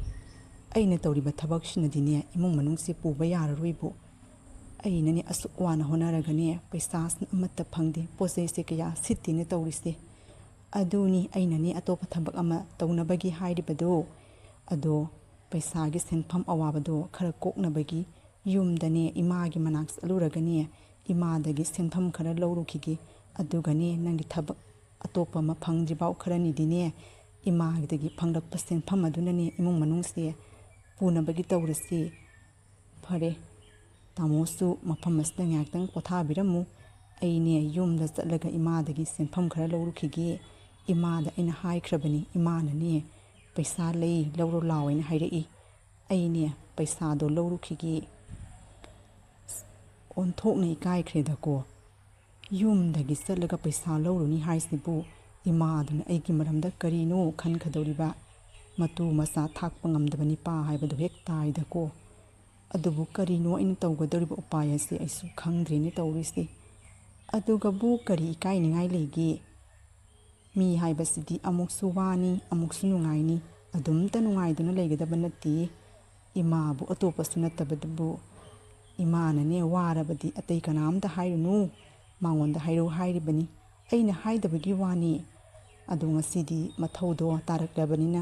ꯑꯩꯅ ꯇꯧꯔꯤꯕ ꯊꯕꯛꯁꯤꯅꯗꯤꯅꯦ ꯏꯃꯨꯡ ꯃꯅꯨꯡꯁꯦ ꯄꯨꯕ ꯌꯥꯔꯔꯣꯏꯕꯨ꯫ ꯑꯩꯅꯅꯦ ꯑꯁꯨꯛ ꯋꯥꯅ ꯍꯣꯠꯅꯔꯒꯅꯦ ꯄꯩꯁꯥꯁꯤꯅ ꯑꯃꯠꯇ ꯐꯪꯗꯦ, ꯄꯣꯠ ꯆꯩꯁꯦ ꯀꯌꯥ ꯁꯤꯠꯇꯦꯅ ꯇꯧꯔꯤꯁꯦ꯫ ꯑꯗꯨꯅꯤ ꯑꯩꯅꯅꯦ ꯑꯇꯣꯞꯄ ꯊꯕꯛ ꯑꯃ ꯇꯧꯅꯕꯒꯤ ꯍꯥꯏꯔꯤꯕꯗꯣ꯫ ꯑꯗꯣ ꯄꯩꯁꯥꯒꯤ ꯁꯦꯟꯐꯝ ꯑꯋꯥꯕꯗꯣ ꯈꯔ ꯀꯣꯛꯅꯕꯒꯤ ꯌꯨꯝꯗꯅꯦ ꯏꯃꯥꯒꯤ ꯃꯅꯥꯛ ꯆꯠꯂꯨꯔꯒꯅꯦ ꯏꯃꯥꯗꯒꯤ ꯁꯦꯟꯐꯝ ꯈꯔ ꯂꯧꯔꯨꯈꯤꯒꯦ꯫ ꯑꯗꯨꯒꯅꯦ ꯅꯪꯒꯤ ꯊꯕꯛ ꯑꯇꯣꯞꯄ ꯑꯃ ꯐꯪꯗ꯭ꯔꯤꯐꯥꯎ ꯈꯔꯅꯤꯗꯤꯅꯦ ꯏꯃꯥꯗꯒꯤ ꯐꯪꯂꯛꯄ ꯁꯦꯟꯐꯝ ꯑꯗꯨꯅꯅꯦ ꯏꯃꯨꯡ ꯃꯅꯨꯡꯁꯦ ꯄꯨꯅꯕꯒꯤ ꯇꯧꯔꯁꯤ꯫ ꯐꯔꯦ, ꯇꯥꯃꯣꯁꯨ ꯃꯐꯝ ꯑꯁꯤꯗ ꯉꯥꯏꯍꯥꯛꯇꯪ ꯄꯣꯊꯥꯕꯤꯔꯝꯃꯨ꯫ ꯑꯩꯅꯦ ꯌꯨꯝꯗ ꯆꯠꯂꯒ ꯏꯃꯥꯗꯒꯤ ꯁꯦꯟꯐꯝ ꯈꯔ ꯂꯧꯔꯨꯈꯤꯒꯦ꯫ ꯏꯃꯥꯗ ꯑꯩꯅ ꯍꯥꯏꯈ꯭ꯔꯕꯅꯤ, ꯏꯃꯥꯅꯅꯦ ꯄꯩꯁꯥ ꯂꯩ, ꯂꯧꯔꯣ ꯂꯥꯎ ꯍꯥꯏꯅ ꯍꯥꯏꯔꯛꯏ꯫ ꯑꯩꯅꯦ ꯄꯩꯁꯥꯗꯣ ꯂꯧꯔꯨꯈꯤꯒꯦ꯫ ꯑꯣꯟꯊꯣꯛꯅ ꯏꯀꯥꯏꯈ꯭ꯔꯦꯗꯀꯣ꯫ ꯌꯨꯝꯗꯒꯤ ꯆꯠꯂꯒ ꯄꯩꯁꯥ ꯂꯧꯔꯨꯅꯤ ꯍꯥꯏꯁꯤꯕꯨ ꯏꯃꯥꯗꯨꯅ ꯑꯩꯒꯤ ꯃꯔꯝꯗ ꯀꯔꯤꯅꯣ ꯈꯟꯈꯗꯧꯔꯤꯕ? ꯃꯇꯨ ꯃꯆꯥ ꯊꯥꯛꯄ ꯉꯝꯗꯕ ꯅꯤꯄꯥ ꯍꯥꯏꯕꯗꯨ ꯍꯦꯛ ꯇꯥꯏꯗꯀꯣ꯫ ꯑꯗꯨꯕꯨ ꯀꯔꯤꯅꯣ ꯑꯩꯅ ꯇꯧꯒꯗꯧꯔꯤꯕ ꯎꯄꯥꯏ ꯑꯁꯤ ꯑꯩꯁꯨ ꯈꯪꯗ꯭ꯔꯦꯅꯦ ꯇꯧꯔꯤꯁꯤ꯫ ꯑꯗꯨꯒꯕꯨ ꯀꯔꯤ ꯏꯀꯥꯏꯅꯤꯡꯉꯥꯏ ꯂꯩꯒꯦ? ꯃꯤ ꯍꯥꯏꯕꯁꯤꯗꯤ ꯑꯃꯨꯛꯁꯨ ꯋꯥꯅꯤ, ꯑꯃꯨꯛꯁꯨ ꯅꯨꯡꯉꯥꯏꯅꯤ꯫ ꯑꯗꯨꯝꯇ ꯅꯨꯡꯉꯥꯏꯗꯨꯅ ꯂꯩꯒꯗꯕ ꯅꯠꯇꯦ꯫ ꯏꯃꯥꯕꯨ ꯑꯇꯣꯞꯄꯁꯨ ꯅꯠꯇꯕꯗꯨꯕꯨ ꯏꯃꯥꯅꯅꯦ ꯋꯥꯔꯕꯗꯤ ꯑꯇꯩ ꯀꯅꯥꯝꯇ ꯍꯥꯏꯔꯨꯅꯨ, ꯃꯉꯣꯟꯗ ꯍꯥꯏꯔꯨ ꯍꯥꯏꯔꯤꯕꯅꯤ꯫ ꯑꯩꯅ ꯍꯥꯏꯗꯕꯒꯤ ꯋꯥꯅꯤ꯫ ꯑꯗꯣ ꯉꯁꯤꯗꯤ ꯃꯊꯧꯗꯣ ꯇꯥꯔꯛꯂꯕꯅꯤꯅ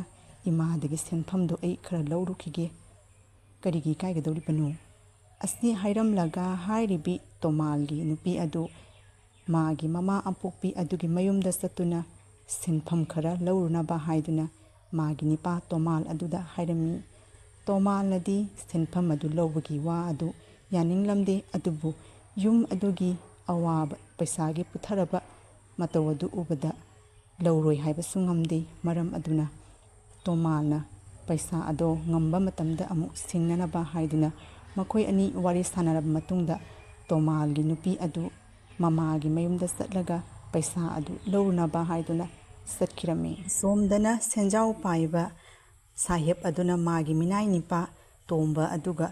ꯏꯃꯥꯗꯒꯤ ꯁꯦꯟꯐꯝꯗꯣ ꯑꯩ ꯈꯔ ꯂꯧꯔꯨꯈꯤꯒꯦ꯫ ꯀꯔꯤꯒꯤ ꯏꯀꯥꯏꯒꯗꯧꯔꯤꯕꯅꯣ? ꯑꯁꯤ ꯍꯥꯏꯔꯝꯂꯒ ꯍꯥꯏꯔꯤꯕꯤ ꯇꯣꯃꯥꯜꯒꯤ ꯅꯨꯄꯤ ꯑꯗꯨ ꯃꯥꯒꯤ ꯃꯃꯥ ꯑꯄꯣꯛꯄꯤ ꯑꯗꯨꯒꯤ ꯃꯌꯨꯝꯗ ꯆꯠꯇꯨꯅ ꯁꯦꯟꯐꯝ ꯈꯔ ꯂꯧꯔꯨꯅꯕ ꯍꯥꯏꯗꯨꯅ ꯃꯥꯒꯤ ꯅꯤꯄꯥ ꯇꯣꯃꯥꯜ ꯑꯗꯨꯗ ꯍꯥꯏꯔꯝꯃꯤ꯫ ꯇꯣꯃꯥꯜꯅꯗꯤ ꯁꯦꯟꯐꯝ ꯑꯗꯨ ꯂꯧꯕꯒꯤ ꯋꯥ ꯑꯗꯨ ꯌꯥꯅꯤꯡꯂꯝꯗꯦ, ꯑꯗꯨꯕꯨ ꯌꯨꯝ ꯑꯗꯨꯒꯤ ꯑꯋꯥꯕ ꯄꯩꯁꯥꯒꯤ ꯄꯨꯊꯔꯕ ꯃꯇꯧ ꯑꯗꯨ ꯎꯕꯗ ꯂꯧꯔꯣꯏ ꯍꯥꯏꯕꯁꯨ ꯉꯝꯗꯦ꯫ ꯃꯔꯝ ꯑꯗꯨꯅ ꯇꯣꯃꯥꯜꯅ ꯄꯩꯁꯥ ꯑꯗꯣ ꯉꯝꯕ ꯃꯇꯝꯗ ꯑꯃꯨꯛ ꯁꯤꯡꯅꯅꯕ ꯍꯥꯏꯗꯨꯅ ꯃꯈꯣꯏ ꯑꯅꯤ ꯋꯥꯔꯤ ꯁꯥꯟꯅꯔꯕ ꯃꯇꯨꯡꯗ ꯇꯣꯃꯥꯜꯒꯤ ꯅꯨꯄꯤ ꯑꯗꯨ ꯃꯃꯥꯒꯤ ꯃꯌꯨꯝꯗ ꯆꯠꯂꯒ ꯄꯩꯁꯥ ꯑꯗꯨ ꯂꯧꯔꯨꯅꯕ ꯍꯥꯏꯗꯨꯅ ꯆꯠꯈꯤꯔꯝꯃꯤ꯫ ꯁꯣꯝꯗꯅ ꯁꯦꯟꯖꯥꯎ ꯄꯥꯏꯕ ꯁꯥꯍꯦꯕ ꯑꯗꯨꯅ ꯃꯥꯒꯤ ꯃꯤꯅꯥꯏ ꯅꯤꯄꯥ ꯇꯣꯝꯕ ꯑꯗꯨꯒ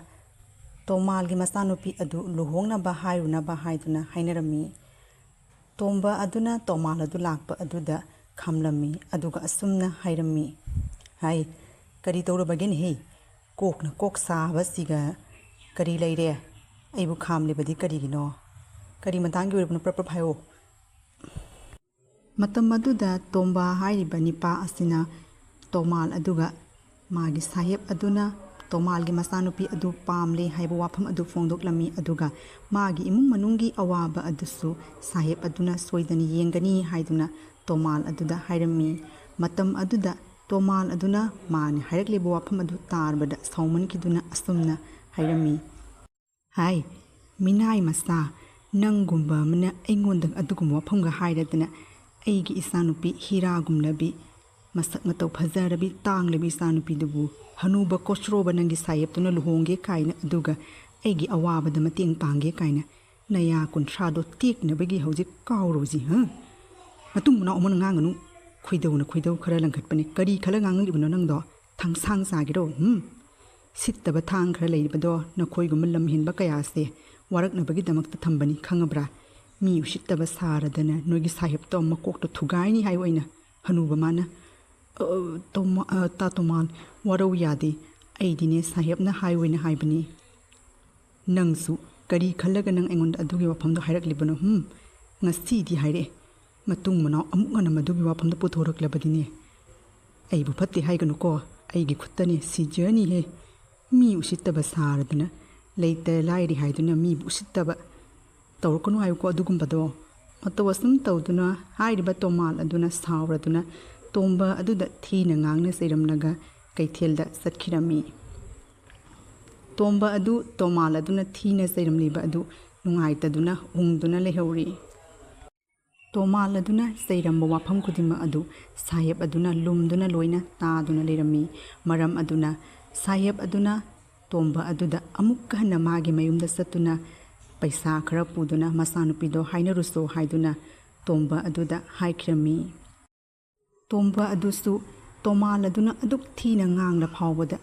ꯇꯣꯃꯥꯜꯒꯤ ꯃꯆꯥꯅꯨꯄꯤ ꯑꯗꯨ ꯂꯨꯍꯣꯡꯅꯕ ꯍꯥꯏꯔꯨꯅꯕ ꯍꯥꯏꯗꯨꯅ ꯍꯥꯏꯅꯔꯝꯃꯤ꯫ ꯇꯣꯝꯕ ꯑꯗꯨꯅ ꯇꯣꯃꯥꯜ ꯑꯗꯨ ꯂꯥꯛꯄ ꯑꯗꯨꯗ ꯈꯥꯝꯂꯝꯃꯤ, ꯑꯗꯨꯒ ꯑꯁꯨꯝꯅ ꯍꯥꯏꯔꯝꯃꯤ, "ꯍꯥꯏ, ꯀꯔꯤ ꯇꯧꯔꯕꯒꯦꯅꯦꯍꯦ? ꯀꯣꯛꯅ ꯀꯣꯛ ꯁꯥꯕꯁꯤꯒ ꯀꯔꯤ ꯂꯩꯔꯦ? ꯑꯩꯕꯨ ꯈꯥꯝꯂꯤꯕꯗꯤ ꯀꯔꯤꯒꯤꯅꯣ? ꯀꯔꯤ ꯃꯇꯥꯡꯒꯤ ꯑꯣꯏꯔꯕꯅꯣ? ꯄ꯭ꯔꯞ ꯄ꯭ꯔꯞ ꯍꯥꯏꯌꯣ꯫" ꯃꯇꯝ ꯑꯗꯨꯗ ꯇꯣꯝꯕ ꯍꯥꯏꯔꯤꯕ ꯅꯤꯄꯥ ꯑꯁꯤꯅ ꯇꯣꯃꯥꯜ ꯑꯗꯨꯒ ꯃꯥꯒꯤ ꯁꯥꯍꯦꯕ ꯑꯗꯨꯅ ꯇꯣꯃꯥꯜꯒꯤ ꯃꯆꯥꯅꯨꯄꯤ ꯑꯗꯨ ꯄꯥꯝꯂꯦ ꯍꯥꯏꯕ ꯋꯥꯐꯝ ꯑꯗꯨ ꯐꯣꯡꯗꯣꯛꯂꯝꯃꯤ, ꯑꯗꯨꯒ ꯃꯥꯒꯤ ꯏꯃꯨꯡ ꯃꯅꯨꯡꯒꯤ ꯑꯋꯥꯕ ꯑꯗꯨꯁꯨ ꯁꯥꯍꯦꯕ ꯑꯗꯨꯅ ꯁꯣꯏꯗꯅ ꯌꯦꯡꯒꯅꯤ ꯍꯥꯏꯗꯨꯅ ꯇꯣꯃꯥꯜ ꯑꯗꯨꯗ ꯍꯥꯏꯔꯝꯃꯤ꯫ ꯃꯇꯝ ꯑꯗꯨꯗ ꯇꯣꯃꯥꯜ ꯑꯗꯨꯅ ꯃꯥꯅ ꯍꯥꯏꯔꯛꯂꯤꯕ ꯋꯥꯐꯝ ꯑꯗꯨ ꯇꯥꯔꯕꯗ ꯁꯥꯎꯃꯟꯈꯤꯗꯨꯅ ꯑꯁꯨꯝꯅ ꯍꯥꯏꯔꯝꯃꯤ, "ꯍꯥꯏ, ꯃꯤꯅꯥꯏ ꯃꯆꯥ, ꯅꯪꯒꯨꯝꯕ ꯑꯃꯅ ꯑꯩꯉꯣꯟꯗ ꯑꯗꯨꯒꯨꯝꯕ ꯋꯥꯐꯝꯒ ꯍꯥꯏꯔꯗꯅ, ꯑꯩꯒꯤ ꯏꯆꯥꯅꯨꯄꯤ ꯍꯤꯔꯥꯒꯨꯝꯂꯕꯤ, ꯃꯁꯛ ꯃꯇꯧ ꯐꯖꯔꯕꯤ, ꯇꯥꯡꯂꯕꯤ ꯏꯆꯥꯅꯨꯄꯤꯗꯨꯕꯨ ꯍꯅꯨꯕ ꯀꯣꯁ꯭ꯔꯣꯕ ꯅꯪꯒꯤ ꯁꯥꯍꯦꯕꯇꯨꯅ ꯂꯨꯍꯣꯡꯒꯦ ꯀꯥꯏꯅ, ꯑꯗꯨꯒ ꯑꯩꯒꯤ ꯑꯋꯥꯕꯗ ꯃꯇꯦꯡ ꯄꯥꯡꯒꯦ ꯀꯥꯏꯅ, ꯅꯌꯥ ꯀꯨꯟꯊ꯭ꯔꯥꯗꯣ ꯇꯦꯛꯅꯕꯒꯤ ꯍꯧꯖꯤꯛ ꯀꯥꯎꯔꯣꯁꯤ, ꯍ? ꯃꯇꯨꯡ ꯃꯅꯥꯎ ꯑꯃꯅ ꯉꯥꯡꯒꯅꯨ꯫ ꯈꯣꯏꯗꯧꯅ ꯈꯣꯏꯗꯧ ꯈꯔ ꯂꯪꯈꯠꯄꯅꯦ꯫ ꯀꯔꯤ ꯈꯜꯂ ꯉꯥꯡꯉꯛꯏꯕꯅꯣ ꯅꯪꯗꯣ? ꯊꯥꯡꯁꯥꯡ ꯆꯥꯒꯦꯔꯣ? ꯍꯨꯝ? ꯁꯤꯠꯇꯕ ꯊꯥꯡ ꯈꯔ ꯂꯩꯔꯤꯕꯗꯣ ꯅꯈꯣꯏꯒꯨꯝꯕ ꯂꯝ ꯍꯦꯟꯕ ꯀꯌꯥꯁꯦ ꯋꯥꯔꯛꯅꯕꯒꯤꯗꯃꯛꯇ ꯊꯝꯕꯅꯤ, ꯈꯪꯉꯕ꯭ꯔꯥ? ꯃꯤ ꯎꯁꯤꯠꯇꯕ ꯁꯥꯔꯗꯅ ꯅꯣꯏꯒꯤ ꯁꯥꯍꯦꯕꯇꯣ ꯃꯀꯣꯛꯇꯣ ꯊꯨꯒꯥꯏꯅꯤ ꯍꯥꯏꯌꯨ ꯑꯩꯅ꯫ ꯍꯅꯨꯕ ꯃꯥꯅ, "ꯑ, ꯇꯣꯃꯥ-, ꯑ, ꯇꯥ ꯇꯣꯃꯥꯟ, ꯋꯥꯔꯧ ꯌꯥꯗꯦ꯫ ꯑꯩꯗꯤꯅꯦ ꯁꯥꯍꯦꯕꯅ ꯍꯥꯏꯌꯨꯅ ꯍꯥꯏꯕꯅꯤ꯫" "ꯅꯪꯁꯨ ꯀꯔꯤ ꯈꯜꯂꯒ ꯅꯪ ꯑꯩꯉꯣꯟꯗ ꯑꯗꯨꯒꯤ ꯋꯥꯐꯝꯗꯣ ꯍꯥꯏꯔꯛꯂꯤꯕꯅꯣ? ꯍꯨꯝ? ꯉꯁꯤꯗꯤ ꯍꯥꯏꯔꯛꯑꯦ꯫ ꯃꯇꯨꯡ ꯃꯅꯥꯎ ꯑꯃꯨꯛ ꯍꯟꯅ ꯃꯗꯨꯒꯤ ꯋꯥꯐꯝꯗꯣ ꯄꯨꯊꯣꯔꯛꯂꯕꯗꯤꯅꯦ, ꯑꯩꯕꯨ ꯐꯠꯇꯦ ꯍꯥꯏꯒꯅꯨꯀꯣ꯫ ꯑꯩꯒꯤ ꯈꯨꯠꯇꯅꯦ ꯁꯤꯖꯅꯤꯍꯦ꯫ ꯃꯤ ꯎꯁꯤꯠꯇꯕ ꯁꯥꯔꯗꯅ, ꯂꯩꯇ ꯂꯥꯏꯔꯤ ꯍꯥꯏꯗꯨꯅ ꯃꯤꯕꯨ ꯎꯁꯤꯠꯇꯕ ꯇꯧꯔꯛꯀꯅꯨ ꯍꯥꯏꯌꯨꯀꯣ ꯑꯗꯨꯒꯨꯝꯕꯗꯣ꯫" ꯃꯇꯧ ꯑꯁꯨꯝ ꯇꯧꯗꯨꯅ ꯍꯥꯏꯔꯤꯕ ꯇꯣꯃꯥꯜ ꯑꯗꯨꯅ ꯁꯥꯎꯔꯗꯨꯅ ꯇꯣꯝꯕ ꯑꯗꯨꯗ ꯊꯤꯅ ꯉꯥꯡꯅ ꯆꯩꯔꯝꯂꯒ ꯀꯩꯊꯦꯜꯗ ꯆꯠꯈꯤꯔꯝꯃꯤ꯫ ꯇꯣꯝꯕ ꯑꯗꯨ ꯇꯣꯃꯥꯜ ꯑꯗꯨꯅ ꯊꯤꯅ ꯆꯩꯔꯝꯂꯤꯕ ꯑꯗꯨ ꯅꯨꯡꯉꯥꯏꯇꯗꯨꯅ ꯎꯪꯗꯨꯅ ꯂꯩꯍꯧꯔꯤ꯫ ꯇꯣꯃꯥꯜ ꯑꯗꯨꯅ ꯆꯩꯔꯝꯕ ꯋꯥꯐꯝ ꯈꯨꯗꯤꯡꯃꯛ ꯑꯗꯨ ꯁꯥꯍꯦꯕ ꯑꯗꯨꯅ ꯂꯨꯝꯗꯨꯅ ꯂꯣꯏꯅ ꯇꯥꯗꯨꯅ ꯂꯩꯔꯝꯃꯤ꯫ ꯃꯔꯝ ꯑꯗꯨꯅ ꯁꯥꯍꯦꯕ ꯑꯗꯨꯅ ꯇꯣꯝꯕ ꯑꯗꯨꯗ ꯑꯃꯨꯛꯀ ꯍꯟꯅ ꯃꯥꯒꯤ ꯃꯌꯨꯝꯗ ꯆꯠꯇꯨꯅ ꯄꯩꯁꯥ ꯈꯔ ꯄꯨꯗꯨꯅ ꯃꯆꯥꯅꯨꯄꯤꯗꯣ ꯍꯥꯏꯅꯔꯨꯆꯣ ꯍꯥꯏꯗꯨꯅ ꯇꯣꯝꯕ ꯑꯗꯨꯗ ꯍꯥꯏꯈꯤꯔꯝꯃꯤ꯫ ꯇꯣꯝꯕ ꯑꯗꯨꯁꯨ ꯇꯣꯃꯥꯜ ꯑꯗꯨꯅ ꯑꯗꯨꯛ ꯊꯤꯅ ꯉꯥꯡꯂ ꯐꯥꯎꯕꯗ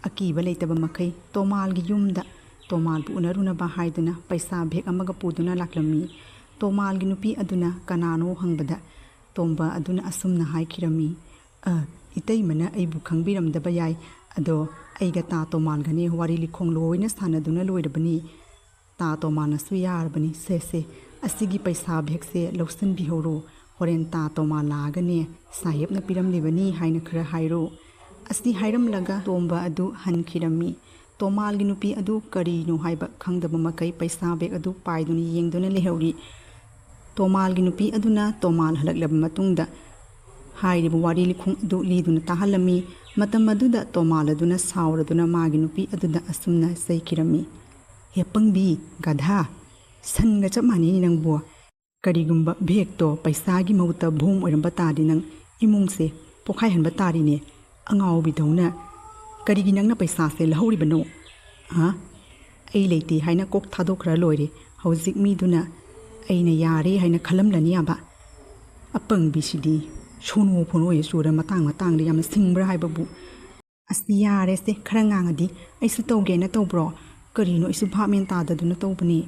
ꯑꯀꯤꯕ ꯂꯩꯇꯕ ꯃꯈꯩ ꯇꯣꯃꯥꯜꯒꯤ ꯌꯨꯝꯗ ꯇꯣꯃꯥꯜꯕꯨ ꯎꯅꯔꯨꯅꯕ ꯍꯥꯏꯗꯨꯅ ꯄꯩꯁꯥ ꯕꯦꯒ ꯑꯃꯒ ꯄꯨꯗꯨꯅ ꯂꯥꯛꯂꯝꯃꯤ꯫ ꯇꯣꯃꯥꯜꯒꯤ ꯅꯨꯄꯤ ꯑꯗꯨꯅ ꯀꯅꯥꯅꯣ ꯍꯪꯕꯗ, ꯇꯣꯝꯕ ꯑꯗꯨꯅ ꯑꯁꯨꯝꯅ ꯍꯥꯏꯈꯤꯔꯝꯃꯤ, "ꯑ, ꯏꯇꯩꯃꯅ ꯑꯩꯕꯨ ꯈꯪꯕꯤꯔꯝꯗꯕ ꯌꯥꯏ, ꯑꯗꯣ ꯑꯩꯒ ꯇꯥ ꯇꯣꯃꯥꯜꯒꯅꯦ ꯋꯥꯔꯤ ꯂꯤꯈꯣꯡ ꯂꯣꯏꯅ ꯁꯥꯟꯅꯗꯨꯅ ꯂꯣꯏꯔꯕꯅꯤ꯫ ꯇꯥ ꯇꯣꯃꯥꯜꯅꯁꯨ ꯌꯥꯔꯕꯅꯤ꯫ ꯁꯦ, ꯁꯦ, ꯑꯁꯤꯒꯤ ꯄꯩꯁꯥ ꯕꯦꯒꯁꯦ ꯂꯧꯁꯤꯟꯕꯤꯍꯧꯔꯣ꯫ ꯍꯣꯔꯦꯟ ꯇꯥ ꯇꯣꯃꯥꯜ ꯂꯥꯛꯑꯒꯅꯦ ꯁꯥꯍꯦꯕꯅ ꯄꯤꯔꯝꯂꯤꯕꯅꯤ ꯍꯥꯏꯅ ꯈꯔ ꯍꯥꯏꯔꯣ꯫" ꯑꯁꯤ ꯍꯥꯏꯔꯝꯂꯒ ꯇꯣꯝꯕ ꯑꯗꯨ ꯍꯟꯈꯤꯔꯝꯃꯤ꯫ ꯇꯣꯃꯥꯜꯒꯤ ꯅꯨꯄꯤ ꯑꯗꯨ ꯀꯔꯤꯅꯣ ꯍꯥꯏꯕ ꯈꯪꯗꯕ ꯃꯈꯩ ꯄꯩꯁꯥ ꯕꯦꯒ ꯑꯗꯨ ꯄꯥꯏꯗꯨꯅ ꯌꯦꯡꯗꯨꯅ ꯂꯩꯍꯧꯔꯤ꯫ ꯇꯣꯃꯥꯜꯒꯤ ꯅꯨꯄꯤ ꯑꯗꯨꯅ ꯇꯣꯃꯥꯜ ꯍꯜꯂꯛꯂꯕ ꯃꯇꯨꯡꯗ ꯍꯥꯏꯔꯤꯕ ꯋꯥꯔꯤ ꯂꯤꯈꯨꯡ ꯑꯗꯨ ꯂꯤꯗꯨꯅ ꯇꯥꯍꯜꯂꯝꯃꯤ꯫ ꯃꯇꯝ ꯑꯗꯨꯗ ꯇꯣꯃꯥꯜ ꯑꯗꯨꯅ ꯁꯥꯎꯔꯗꯨꯅ ꯃꯥꯒꯤ ꯅꯨꯄꯤ ꯑꯗꯨꯗ ꯑꯁꯨꯝꯅ ꯆꯩꯈꯤꯔꯝꯃꯤ, "ꯍꯦ ꯄꯪꯕꯤ, ꯒꯙꯥ, ꯁꯟꯒ ꯆꯞ ꯃꯥꯟꯅꯩꯅꯦ ꯅꯪꯕꯨ꯫ ꯀꯔꯤꯒꯨꯝꯕ ꯕꯦꯒꯇꯣ ꯄꯩꯁꯥꯒꯤ ꯃꯍꯨꯠꯇ ꯚꯣꯝ ꯑꯣꯏꯔꯝꯕ ꯇꯥꯔꯗꯤ ꯅꯪ ꯏꯃꯨꯡꯁꯦ ꯄꯣꯈꯥꯏꯍꯟꯕ ꯇꯥꯔꯤꯅꯦ꯫ ꯑꯉꯥꯎꯕꯤꯗꯧꯅ ꯀꯔꯤꯒꯤ ꯅꯪꯅ ꯄꯩꯁꯥꯁꯦ ꯂꯧꯍꯧꯔꯤꯕꯅꯣ? ꯍꯥ? ꯑꯩ ꯂꯩꯇꯦ ꯍꯥꯏꯅ ꯀꯣꯛ ꯊꯥꯗꯣꯛꯈ꯭ꯔ ꯂꯣꯏꯔꯦ꯫ ꯍꯧꯖꯤꯛ ꯃꯤꯗꯨꯅ ꯑꯩꯅ ꯌꯥꯔꯦ ꯍꯥꯏꯅ ꯈꯜꯂꯝꯂꯅꯤ ꯌꯥꯕ꯫ ꯑꯄꯪꯕꯤꯁꯤꯗꯤ ꯁꯣꯅꯣ ꯐꯣꯅꯣ ꯍꯦꯛ ꯆꯨꯔ ꯃꯇꯥꯡ ꯃꯇꯥꯡꯗ ꯌꯥꯝꯅ ꯁꯤꯡꯕ꯭ꯔꯥ ꯍꯥꯏꯕꯕꯨ꯫ ꯑꯁ ꯌꯥꯔꯦꯁꯦ, ꯈꯔ ꯉꯥꯡꯉꯗꯤ ꯑꯩꯁꯨ ꯇꯧꯒꯦꯅ ꯇꯧꯕ꯭ꯔꯣ? ꯀꯔꯤꯅꯣ ꯑꯩꯁꯨ ꯚꯥꯞ ꯃꯦꯟ ꯇꯥꯗꯗꯨꯅ ꯇꯧꯕꯅꯤ꯫"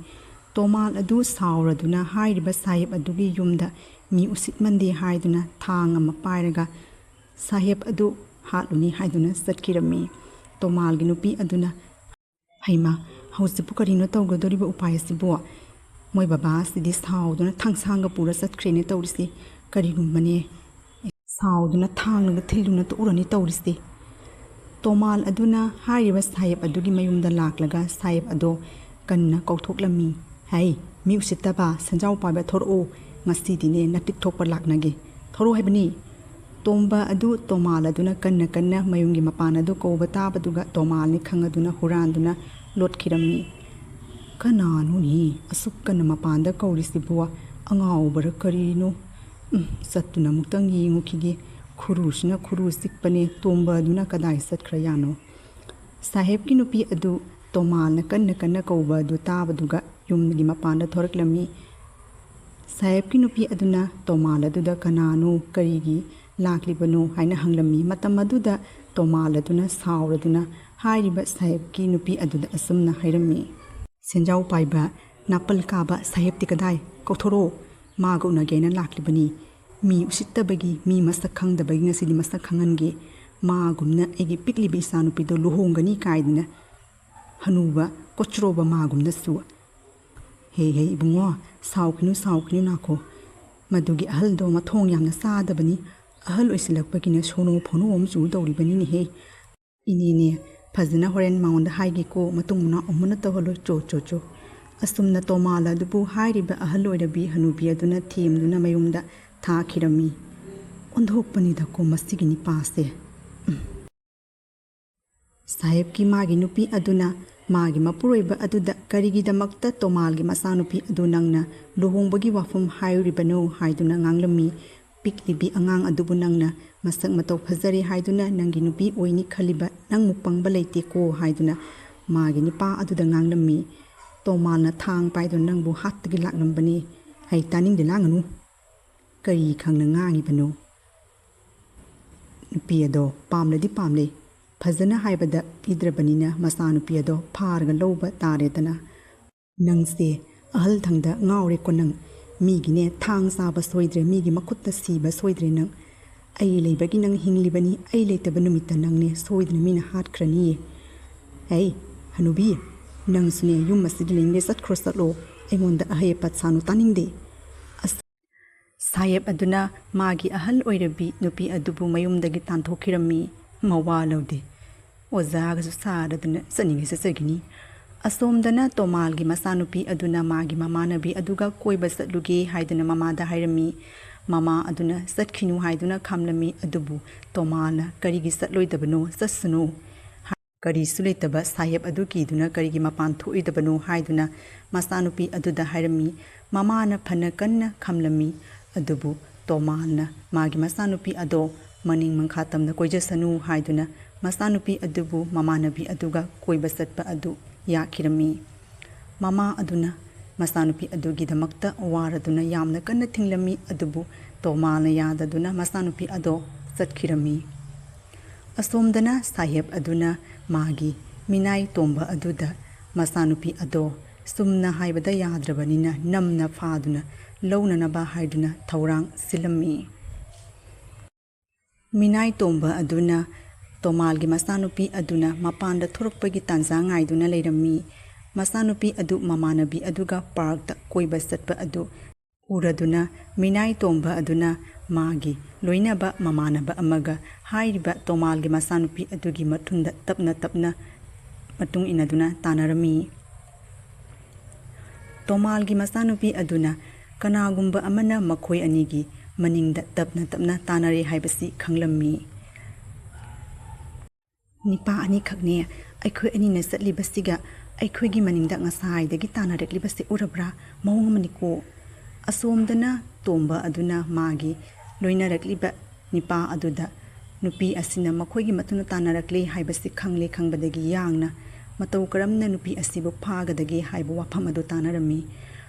ꯇꯣꯃꯥꯜ ꯑꯗꯨ ꯁꯥꯎꯔꯗꯨꯅ ꯍꯥꯏꯔꯤꯕ ꯁꯥꯍꯦꯕ ꯑꯗꯨꯒꯤ ꯌꯨꯝꯗ ꯃꯤ ꯎꯁꯤꯠꯃꯟꯗꯦ ꯍꯥꯏꯗꯨꯅ ꯊꯥꯡ ꯑꯃ ꯄꯥꯏꯔꯒ ꯁꯥꯍꯦꯕ ꯑꯗꯨ ꯍꯥꯠꯂꯨꯅꯤ ꯍꯥꯏꯗꯨꯅ ꯆꯠꯈꯤꯔꯝꯃꯤ꯫ ꯇꯣꯃꯥꯜꯒꯤ ꯅꯨꯄꯤ ꯑꯗꯨꯅ, "ꯍꯩꯃꯥ, ꯍꯧꯖꯤꯛꯄꯨ ꯀꯔꯤꯅꯣ ꯇꯧꯒꯗꯧꯔꯤꯕ ꯎꯄꯥꯏ ꯑꯁꯤꯕꯨ? ꯃꯣꯏ ꯕꯕꯥ ꯑꯁꯤꯗꯤ ꯁꯥꯎꯗꯨꯅ ꯊꯥꯡꯁꯥꯡꯒ ꯄꯨꯔ ꯆꯠꯈ꯭ꯔꯦꯅꯦ ꯇꯧꯔꯤꯁꯤ꯫ ꯀꯔꯤꯒꯨꯝꯕꯅꯦ, ꯁꯥꯎꯗꯨꯅ ꯊꯥꯡꯅꯒ ꯊꯤꯜꯗꯨꯅ ꯇꯣꯛꯎꯔꯅꯤ ꯇꯧꯔꯤꯁꯤ꯫" ꯇꯣꯃꯥꯜ ꯑꯗꯨꯅ ꯍꯥꯏꯔꯤꯕ ꯁꯥꯍꯦꯕ ꯑꯗꯨꯒꯤ ꯃꯌꯨꯝꯗ ꯂꯥꯛꯂꯒ ꯁꯥꯍꯦꯕ ꯑꯗꯣ ꯀꯟꯅ ꯀꯧꯊꯣꯛꯂꯝꯃꯤ꯫ "ꯍꯩ, ꯃꯤ ꯎꯁꯤꯠꯇꯕ, ꯁꯦꯟꯖꯥꯎ ꯄꯥꯏꯕ, ꯊꯣꯔꯛꯎ꯫ ꯉꯁꯤꯗꯤꯅꯦ ꯅꯇꯤꯛ ꯊꯣꯛꯄ ꯂꯥꯛꯅꯒꯦ꯫ ꯊꯣꯔꯛꯎ ꯍꯥꯏꯕꯅꯤ꯫" ꯇꯣꯝꯕ ꯑꯗꯨ ꯇꯣꯃꯥꯜ ꯑꯗꯨꯅ ꯀꯟꯅ ꯀꯟꯅ ꯃꯌꯨꯝꯒꯤ ꯃꯄꯥꯟ ꯑꯗꯨ ꯀꯧꯕ ꯇꯥꯕꯗꯨꯒ ꯇꯣꯃꯥꯜꯅꯤ ꯈꯪꯉꯗꯨꯅ ꯍꯨꯔꯥꯟꯗꯨꯅ ꯂꯣꯠꯈꯤꯔꯝꯃꯤ꯫ "ꯀꯅꯥꯅꯣꯅꯦ ꯑꯁꯨꯛ ꯀꯟꯅ ꯃꯄꯥꯟꯗ ꯀꯧꯔꯤꯁꯤꯕꯨ? ꯑꯉꯥꯎꯕꯔ ꯀꯔꯤꯅꯣ? ꯎꯝ, ꯆꯠꯇꯨꯅ ꯑꯃꯨꯛꯇꯪ ꯌꯦꯡꯉꯨꯈꯤꯒꯦ꯫ ꯈꯨꯔꯨꯁꯤꯅ ꯈꯨꯔꯨ ꯆꯤꯛꯄꯅꯦ꯫ ꯇꯣꯝꯕ ꯑꯗꯨꯅ ꯀꯗꯥꯏ ꯆꯠꯈ꯭ꯔ ꯌꯥꯅꯣ?" ꯁꯥꯍꯦꯕꯀꯤ ꯅꯨꯄꯤ ꯑꯗꯨ ꯇꯣꯃꯥꯜꯅ ꯀꯟꯅ ꯀꯟꯅ ꯀꯧꯕ ꯑꯗꯨ ꯇꯥꯕꯗꯨꯒ ꯌꯨꯝꯒꯤ ꯃꯄꯥꯟꯗ ꯊꯣꯔꯛꯂꯝꯃꯤ꯫ ꯁꯥꯍꯦꯕꯀꯤ ꯅꯨꯄꯤ ꯑꯗꯨꯅ ꯇꯣꯃꯥꯜ ꯑꯗꯨꯗ ꯀꯅꯥꯅꯣ, ꯀꯔꯤꯒꯤ ꯂꯥꯛꯂꯤꯕꯅꯣ ꯍꯥꯏꯅ ꯍꯪꯂꯝꯃꯤ꯫ ꯃꯇꯝ ꯑꯗꯨꯗ ꯇꯣꯃꯥꯜ ꯑꯗꯨꯅ ꯁꯥꯎꯔꯗꯨꯅ ꯍꯥꯏꯔꯤꯕ ꯁꯥꯍꯦꯕꯀꯤ ꯅꯨꯄꯤ ꯑꯗꯨꯗ ꯑꯁꯨꯝꯅ ꯍꯥꯏꯔꯝꯃꯤ, "ꯁꯦꯟꯖꯥꯎ ꯄꯥꯏꯕ "ꯅꯥꯄꯜ ꯀꯥꯕ ꯁꯥꯍꯦꯕꯇꯤ ꯀꯗꯥꯏ? ꯀꯧꯊꯣꯔꯛꯑꯣ꯫ ꯃꯥꯒ ꯎꯅꯒꯦꯅ ꯂꯥꯛꯂꯤꯕꯅꯤ꯫ ꯃꯤ ꯎꯁꯤꯠꯇꯕꯒꯤ, ꯃꯤ ꯃꯁꯛ ꯈꯪꯗꯕꯒꯤ ꯉꯁꯤꯗꯤ ꯃꯁꯛ ꯈꯪꯍꯟꯒꯦ꯫ ꯃꯥꯒꯨꯝꯅ ꯑꯩꯒꯤ ꯄꯤꯛꯂꯤꯕ ꯏꯆꯥꯅꯨꯄꯤꯗꯣ ꯂꯨꯍꯣꯡꯒꯅꯤ ꯀꯥꯏꯗꯅ ꯍꯅꯨꯕ ꯀꯣꯆ꯭ꯔꯣꯕ ꯃꯥꯒꯨꯝꯅꯁꯨ꯫ ꯍꯦ ꯍꯦ ꯏꯕꯨꯡꯉꯣ, ꯁꯥꯎꯈꯤꯅꯨ, ꯁꯥꯎꯈꯤꯅꯨ, ꯅꯥꯈꯣ꯫ ꯃꯗꯨꯒꯤ ꯑꯍꯜꯗꯣ ꯃꯊꯣꯡ ꯌꯥꯝꯅ ꯆꯥꯗꯕꯅꯤ꯫ ꯑꯍꯜ ꯑꯣꯏꯁꯤꯜꯂꯛꯄꯒꯤꯅ ꯁꯣꯅꯣ ꯐꯣꯅꯣ ꯑꯃꯁꯨ ꯇꯧꯔꯤꯕꯅꯤꯅꯦꯍꯦ꯫ ꯏꯅꯦꯅꯦ, ꯐꯖꯅ ꯍꯣꯔꯦꯟ ꯃꯉꯣꯟꯗ ꯍꯥꯏꯒꯦꯀꯣ, ꯃꯇꯨꯡ ꯃꯅꯥꯎ ꯑꯃꯨꯟꯅ ꯇꯧꯍꯜꯂꯣꯏ, ꯆꯣ, ꯆꯣ, ꯆꯣ꯫ ꯑꯁꯨꯝꯅ ꯇꯣꯃꯥꯜ ꯑꯗꯨꯕꯨ ꯍꯥꯏꯔꯤꯕ ꯑꯍꯜ ꯑꯣꯏꯔꯕꯤ ꯍꯅꯨꯕꯤ ꯑꯗꯨꯅ ꯊꯦꯝꯗꯨꯅ ꯃꯌꯨꯝꯗ ꯊꯥꯈꯤꯔꯝꯃꯤ꯫ ꯑꯣꯟꯊꯣꯛꯄꯅꯤꯗꯀꯣ ꯃꯁꯤꯒꯤ ꯅꯤꯄꯥꯁꯦ꯫ ꯎꯝ꯫ ꯁꯥꯍꯦꯕꯀꯤ ꯃꯥꯒꯤ ꯅꯨꯄꯤ ꯑꯗꯨꯅ ꯃꯥꯒꯤ ꯃꯄꯨꯔꯣꯏꯕ ꯑꯗꯨꯗ "ꯀꯔꯤꯒꯤꯗꯃꯛꯇ ꯇꯣꯃꯥꯜꯒꯤ ꯃꯆꯥꯅꯨꯄꯤ ꯑꯗꯨ ꯅꯪꯅ ꯂꯨꯍꯣꯡꯕꯒꯤ ꯋꯥꯐꯝ ꯍꯥꯏꯔꯨꯔꯤꯕꯅꯣ?" ꯍꯥꯏꯗꯨꯅ ꯉꯥꯡꯂꯝꯃꯤ꯫ "ꯄꯤꯛꯂꯤꯕꯤ ꯑꯉꯥꯡ ꯑꯗꯨꯕꯨ ꯅꯪꯅ ꯃꯁꯛ ꯃꯇꯧ ꯐꯖꯔꯦ ꯍꯥꯏꯗꯨꯅ ꯅꯪꯒꯤ ꯅꯨꯄꯤ ꯑꯣꯏꯅꯤ ꯈꯜꯂꯤꯕ ꯅꯪꯃꯨꯛ ꯄꯪꯕ ꯂꯩꯇꯦꯀꯣ" ꯍꯥꯏꯗꯨꯅ ꯃꯥꯒꯤ ꯅꯨꯄꯥ ꯑꯗꯨꯗ ꯉꯥꯡꯂꯝꯃꯤ꯫ ꯇꯣꯃꯥꯜꯅ ꯊꯥꯡ ꯄꯥꯏꯗꯨꯅ "ꯅꯪꯕꯨ ꯍꯥꯠꯇꯒꯤ ꯂꯥꯛꯂꯝꯕꯅꯤ꯫ ꯑꯩ ꯇꯥꯅꯤꯡꯗꯦ, ꯂꯥꯡꯒꯅꯨ꯫ ꯀꯔꯤ ꯈꯪꯅ ꯉꯥꯡꯉꯤꯕꯅꯣ?" ꯅꯨꯄꯤ ꯑꯗꯣ ꯄꯥꯝꯂꯗꯤ ꯄꯥꯝꯂꯦ, ꯐꯖꯅ ꯍꯥꯏꯕꯗ ꯄꯤꯗ꯭ꯔꯕꯅꯤꯅ ꯃꯆꯥꯅꯨꯄꯤ ꯑꯗꯣ ꯐꯥꯔꯒ ꯂꯧꯕ ꯇꯥꯔꯦꯗꯅ꯫ "ꯅꯪꯁꯦ ꯑꯍꯜ ꯊꯪꯗ ꯉꯥꯎꯔꯦꯀꯣ ꯅꯪ꯫ ꯃꯤꯒꯤꯅꯦ ꯊꯥꯡ ꯆꯥꯕ ꯁꯣꯏꯗ꯭ꯔꯦ, ꯃꯤꯒꯤ ꯃꯈꯨꯠꯇ ꯁꯤꯕ ꯁꯣꯏꯗ꯭ꯔꯦ ꯅꯪ꯫ ꯑꯩ ꯂꯩꯕꯒꯤ ꯅꯪ ꯍꯤꯡꯂꯤꯕꯅꯤ, ꯑꯩ ꯂꯩꯇꯕ ꯅꯨꯃꯤꯠꯇ ꯅꯪꯅꯦ ꯁꯣꯏꯗꯅ ꯃꯤꯅ ꯍꯥꯠꯈ꯭ꯔꯅꯤꯌꯦ꯫ ꯑꯩ, ꯍꯅꯨꯕꯤ, ꯅꯪꯁꯨꯅꯦ ꯌꯨꯝ ꯑꯁꯤꯗ ꯂꯩꯅꯤꯡꯗꯦ, ꯆꯠꯈ꯭ꯔꯣ ꯆꯠꯂꯣ, ꯑꯩꯉꯣꯟꯗ ꯑꯍꯩ ꯑꯄꯠ ꯁꯥꯅꯨ, ꯇꯥꯅꯤꯡꯗꯦ"꯫ ꯑꯁ-, ꯁꯥꯍꯦꯕ ꯑꯗꯨꯅ ꯃꯥꯒꯤ ꯑꯍꯜ ꯑꯣꯏꯔꯕꯤ ꯅꯨꯄꯤ ꯑꯗꯨꯕꯨ ꯃꯌꯨꯝꯗꯒꯤ ꯇꯥꯟꯊꯣꯛꯈꯤꯔꯝꯃꯤ꯫ ꯃꯋꯥ ꯂꯧꯗꯦ꯫ ꯑꯣꯖꯥꯒꯁꯨ ꯁꯥꯔꯗꯅ ꯆꯠꯅꯤꯡꯉꯦ ꯆꯠꯆꯈꯤꯅꯤ꯫ ꯑꯁꯣꯝꯗꯅ ꯇꯣꯃꯥꯜꯒꯤ ꯃꯆꯥꯅꯨꯄꯤ ꯑꯗꯨꯅ ꯃꯥꯒꯤ ꯃꯃꯥꯟꯅꯕꯤ ꯑꯗꯨꯒ ꯀꯣꯏꯕ ꯆꯠꯂꯨꯒꯦ ꯍꯥꯏꯗꯨꯅ ꯃꯃꯥꯗ ꯍꯥꯏꯔꯝꯃꯤ꯫ ꯃꯃꯥ ꯑꯗꯨꯅ "ꯆꯠꯈꯤꯅꯨ" ꯍꯥꯏꯗꯨꯅ ꯈꯥꯝꯂꯝꯃꯤ꯫ ꯑꯗꯨꯕꯨ ꯇꯣꯃꯥꯜꯅ "ꯀꯔꯤꯒꯤ ꯆꯠꯂꯣꯏꯗꯕꯅꯣ? ꯆꯠꯁꯅꯨ꯫ ꯀꯔꯤꯁꯨ ꯂꯩꯇꯕ ꯁꯥꯍꯦꯕ ꯑꯗꯨ ꯀꯤꯗꯨꯅ ꯀꯔꯤꯒꯤ ꯃꯄꯥꯟ ꯊꯣꯛꯏꯗꯕꯅꯣ?" ꯍꯥꯏꯗꯨꯅ ꯃꯆꯥꯅꯨꯄꯤ ꯑꯗꯨꯗ ꯍꯥꯏꯔꯝꯃꯤ꯫ ꯃꯃꯥꯅ ꯐꯅ ꯀꯟꯅ ꯈꯥꯝꯂꯝꯃꯤ꯫ ꯑꯗꯨꯕꯨ ꯇꯣꯃꯥꯜꯅ ꯃꯥꯒꯤ ꯃꯆꯥꯅꯨꯄꯤ ꯑꯗꯣ ꯃꯅꯤꯡ ꯃꯈꯥ ꯇꯝꯅ ꯀꯣꯏꯖꯁꯅꯨ ꯍꯥꯏꯗꯨꯅ ꯃꯆꯥꯅꯨꯄꯤ ꯑꯗꯨꯕꯨ ꯃꯃꯥꯟꯅꯕꯤ ꯑꯗꯨꯒ ꯀꯣꯏꯕ ꯆꯠꯄ ꯑꯗꯨ ꯌꯥꯈꯤꯔꯝꯃꯤ꯫ ꯃꯃꯥ ꯑꯗꯨꯅ ꯃꯆꯥꯅꯨꯄꯤ ꯑꯗꯨꯒꯤꯗꯃꯛꯇ ꯋꯥꯔꯗꯨꯅ ꯌꯥꯝꯅ ꯀꯟꯅ ꯊꯤꯡꯂꯝꯃꯤ, ꯑꯗꯨꯕꯨ ꯇꯣꯃꯥꯜꯅ ꯌꯥꯗꯗꯨꯅ ꯃꯆꯥꯅꯨꯄꯤ ꯑꯗꯣ ꯆꯠꯈꯤꯔꯝꯃꯤ꯫ ꯑꯁꯣꯝꯗꯅ ꯁꯥꯍꯦꯕ ꯑꯗꯨꯅ ꯃꯥꯒꯤ ꯃꯤꯅꯥꯏ ꯇꯣꯝꯕ ꯑꯗꯨꯗ ꯃꯆꯥꯅꯨꯄꯤ ꯑꯗꯣ ꯁꯨꯝꯅ ꯍꯥꯏꯕꯗ ꯌꯥꯗ꯭ꯔꯕꯅꯤꯅ ꯅꯝꯅ ꯐꯥꯗꯨꯅ ꯂꯧꯅꯅꯕ ꯍꯥꯏꯗꯨꯅ ꯊꯧꯔꯥꯡ ꯁꯤꯜꯂꯝꯃꯤ꯫ ꯃꯤꯅꯥꯏ ꯇꯣꯝꯕ ꯑꯗꯨꯅ ꯇꯣꯃꯥꯜꯒꯤ ꯃꯆꯥꯅꯨꯄꯤ ꯑꯗꯨꯅ ꯃꯄꯥꯟꯗ ꯊꯣꯔꯛꯄꯒꯤ ꯇꯥꯟꯖꯥ ꯉꯥꯏꯗꯨꯅ ꯂꯩꯔꯝꯃꯤ꯫ ꯃꯆꯥꯅꯨꯄꯤ ꯑꯗꯨ ꯃꯃꯥꯟꯅꯕꯤ ꯑꯗꯨꯒ ꯄꯥꯔꯛꯇ ꯀꯣꯏꯕ ꯆꯠꯄ ꯑꯗꯨ ꯎꯔꯗꯨꯅ ꯃꯤꯅꯥꯏ ꯇꯣꯝꯕ ꯑꯗꯨꯅ ꯃꯥꯒꯤ ꯂꯣꯏꯅꯕ ꯃꯃꯥꯟꯅꯕ ꯑꯃꯒ ꯍꯥꯏꯔꯤꯕ ꯇꯣꯃꯥꯜꯒꯤ ꯃꯆꯥꯅꯨꯄꯤ ꯑꯗꯨꯒꯤ ꯃꯊꯨꯟꯗ ꯇꯞꯅ ꯇꯞꯅ ꯃꯇꯨꯡ ꯏꯟꯅꯗꯨꯅ ꯇꯥꯟꯅꯔꯝꯃꯤ꯫ ꯇꯣꯃꯥꯜꯒꯤ ꯃꯆꯥꯅꯨꯄꯤ ꯑꯗꯨꯅ ꯀꯅꯥꯒꯨꯝꯕ ꯑꯃꯅ ꯃꯈꯣꯏ ꯑꯅꯤꯒꯤ ꯃꯅꯤꯡꯗ ꯇꯞꯅ ꯇꯞꯅ ꯇꯥꯟꯅꯔꯦ ꯍꯥꯏꯕꯁꯤ ꯈꯪꯂꯝꯃꯤ꯫ "ꯅꯤꯄꯥ ꯑꯅꯤꯈꯛꯅꯦ ꯑꯩꯈꯣꯏ ꯑꯅꯤꯅ ꯆꯠꯂꯤꯕꯁꯤꯒ ꯑꯩꯈꯣꯏꯒꯤ ꯃꯅꯤꯡꯗ ꯉꯁꯥꯏꯗꯒꯤ ꯇꯥꯟꯅꯔꯛꯂꯤꯕꯁꯤ ꯎꯔꯕ꯭ꯔꯥ? ꯃꯑꯣꯡ ꯑꯃꯅꯤꯀꯣ꯫" ꯑꯁꯣꯝꯗꯅ ꯇꯣꯝꯕ ꯑꯗꯨꯅ ꯃꯥꯒꯤ ꯂꯣꯏꯅꯔꯛꯂꯤꯕ ꯅꯤꯄꯥ ꯑꯗꯨꯗ ꯅꯨꯄꯤ ꯑꯁꯤꯅ ꯃꯈꯣꯏꯒꯤ ꯃꯊꯨꯟꯗ ꯇꯥꯟꯅꯔꯛꯂꯦ ꯍꯥꯏꯕꯁꯤ ꯈꯪꯂꯦ ꯈꯪꯕꯗꯒꯤ ꯌꯥꯡꯅ ꯃꯇꯧ ꯀꯔꯝꯅ ꯅꯨꯄꯤ ꯑꯁꯤꯕꯨ ꯐꯥꯒꯗꯒꯦ ꯍꯥꯏꯕ ꯋꯥꯐꯝ ꯑꯗꯨ ꯇꯥꯟꯅꯔꯝꯃꯤ꯫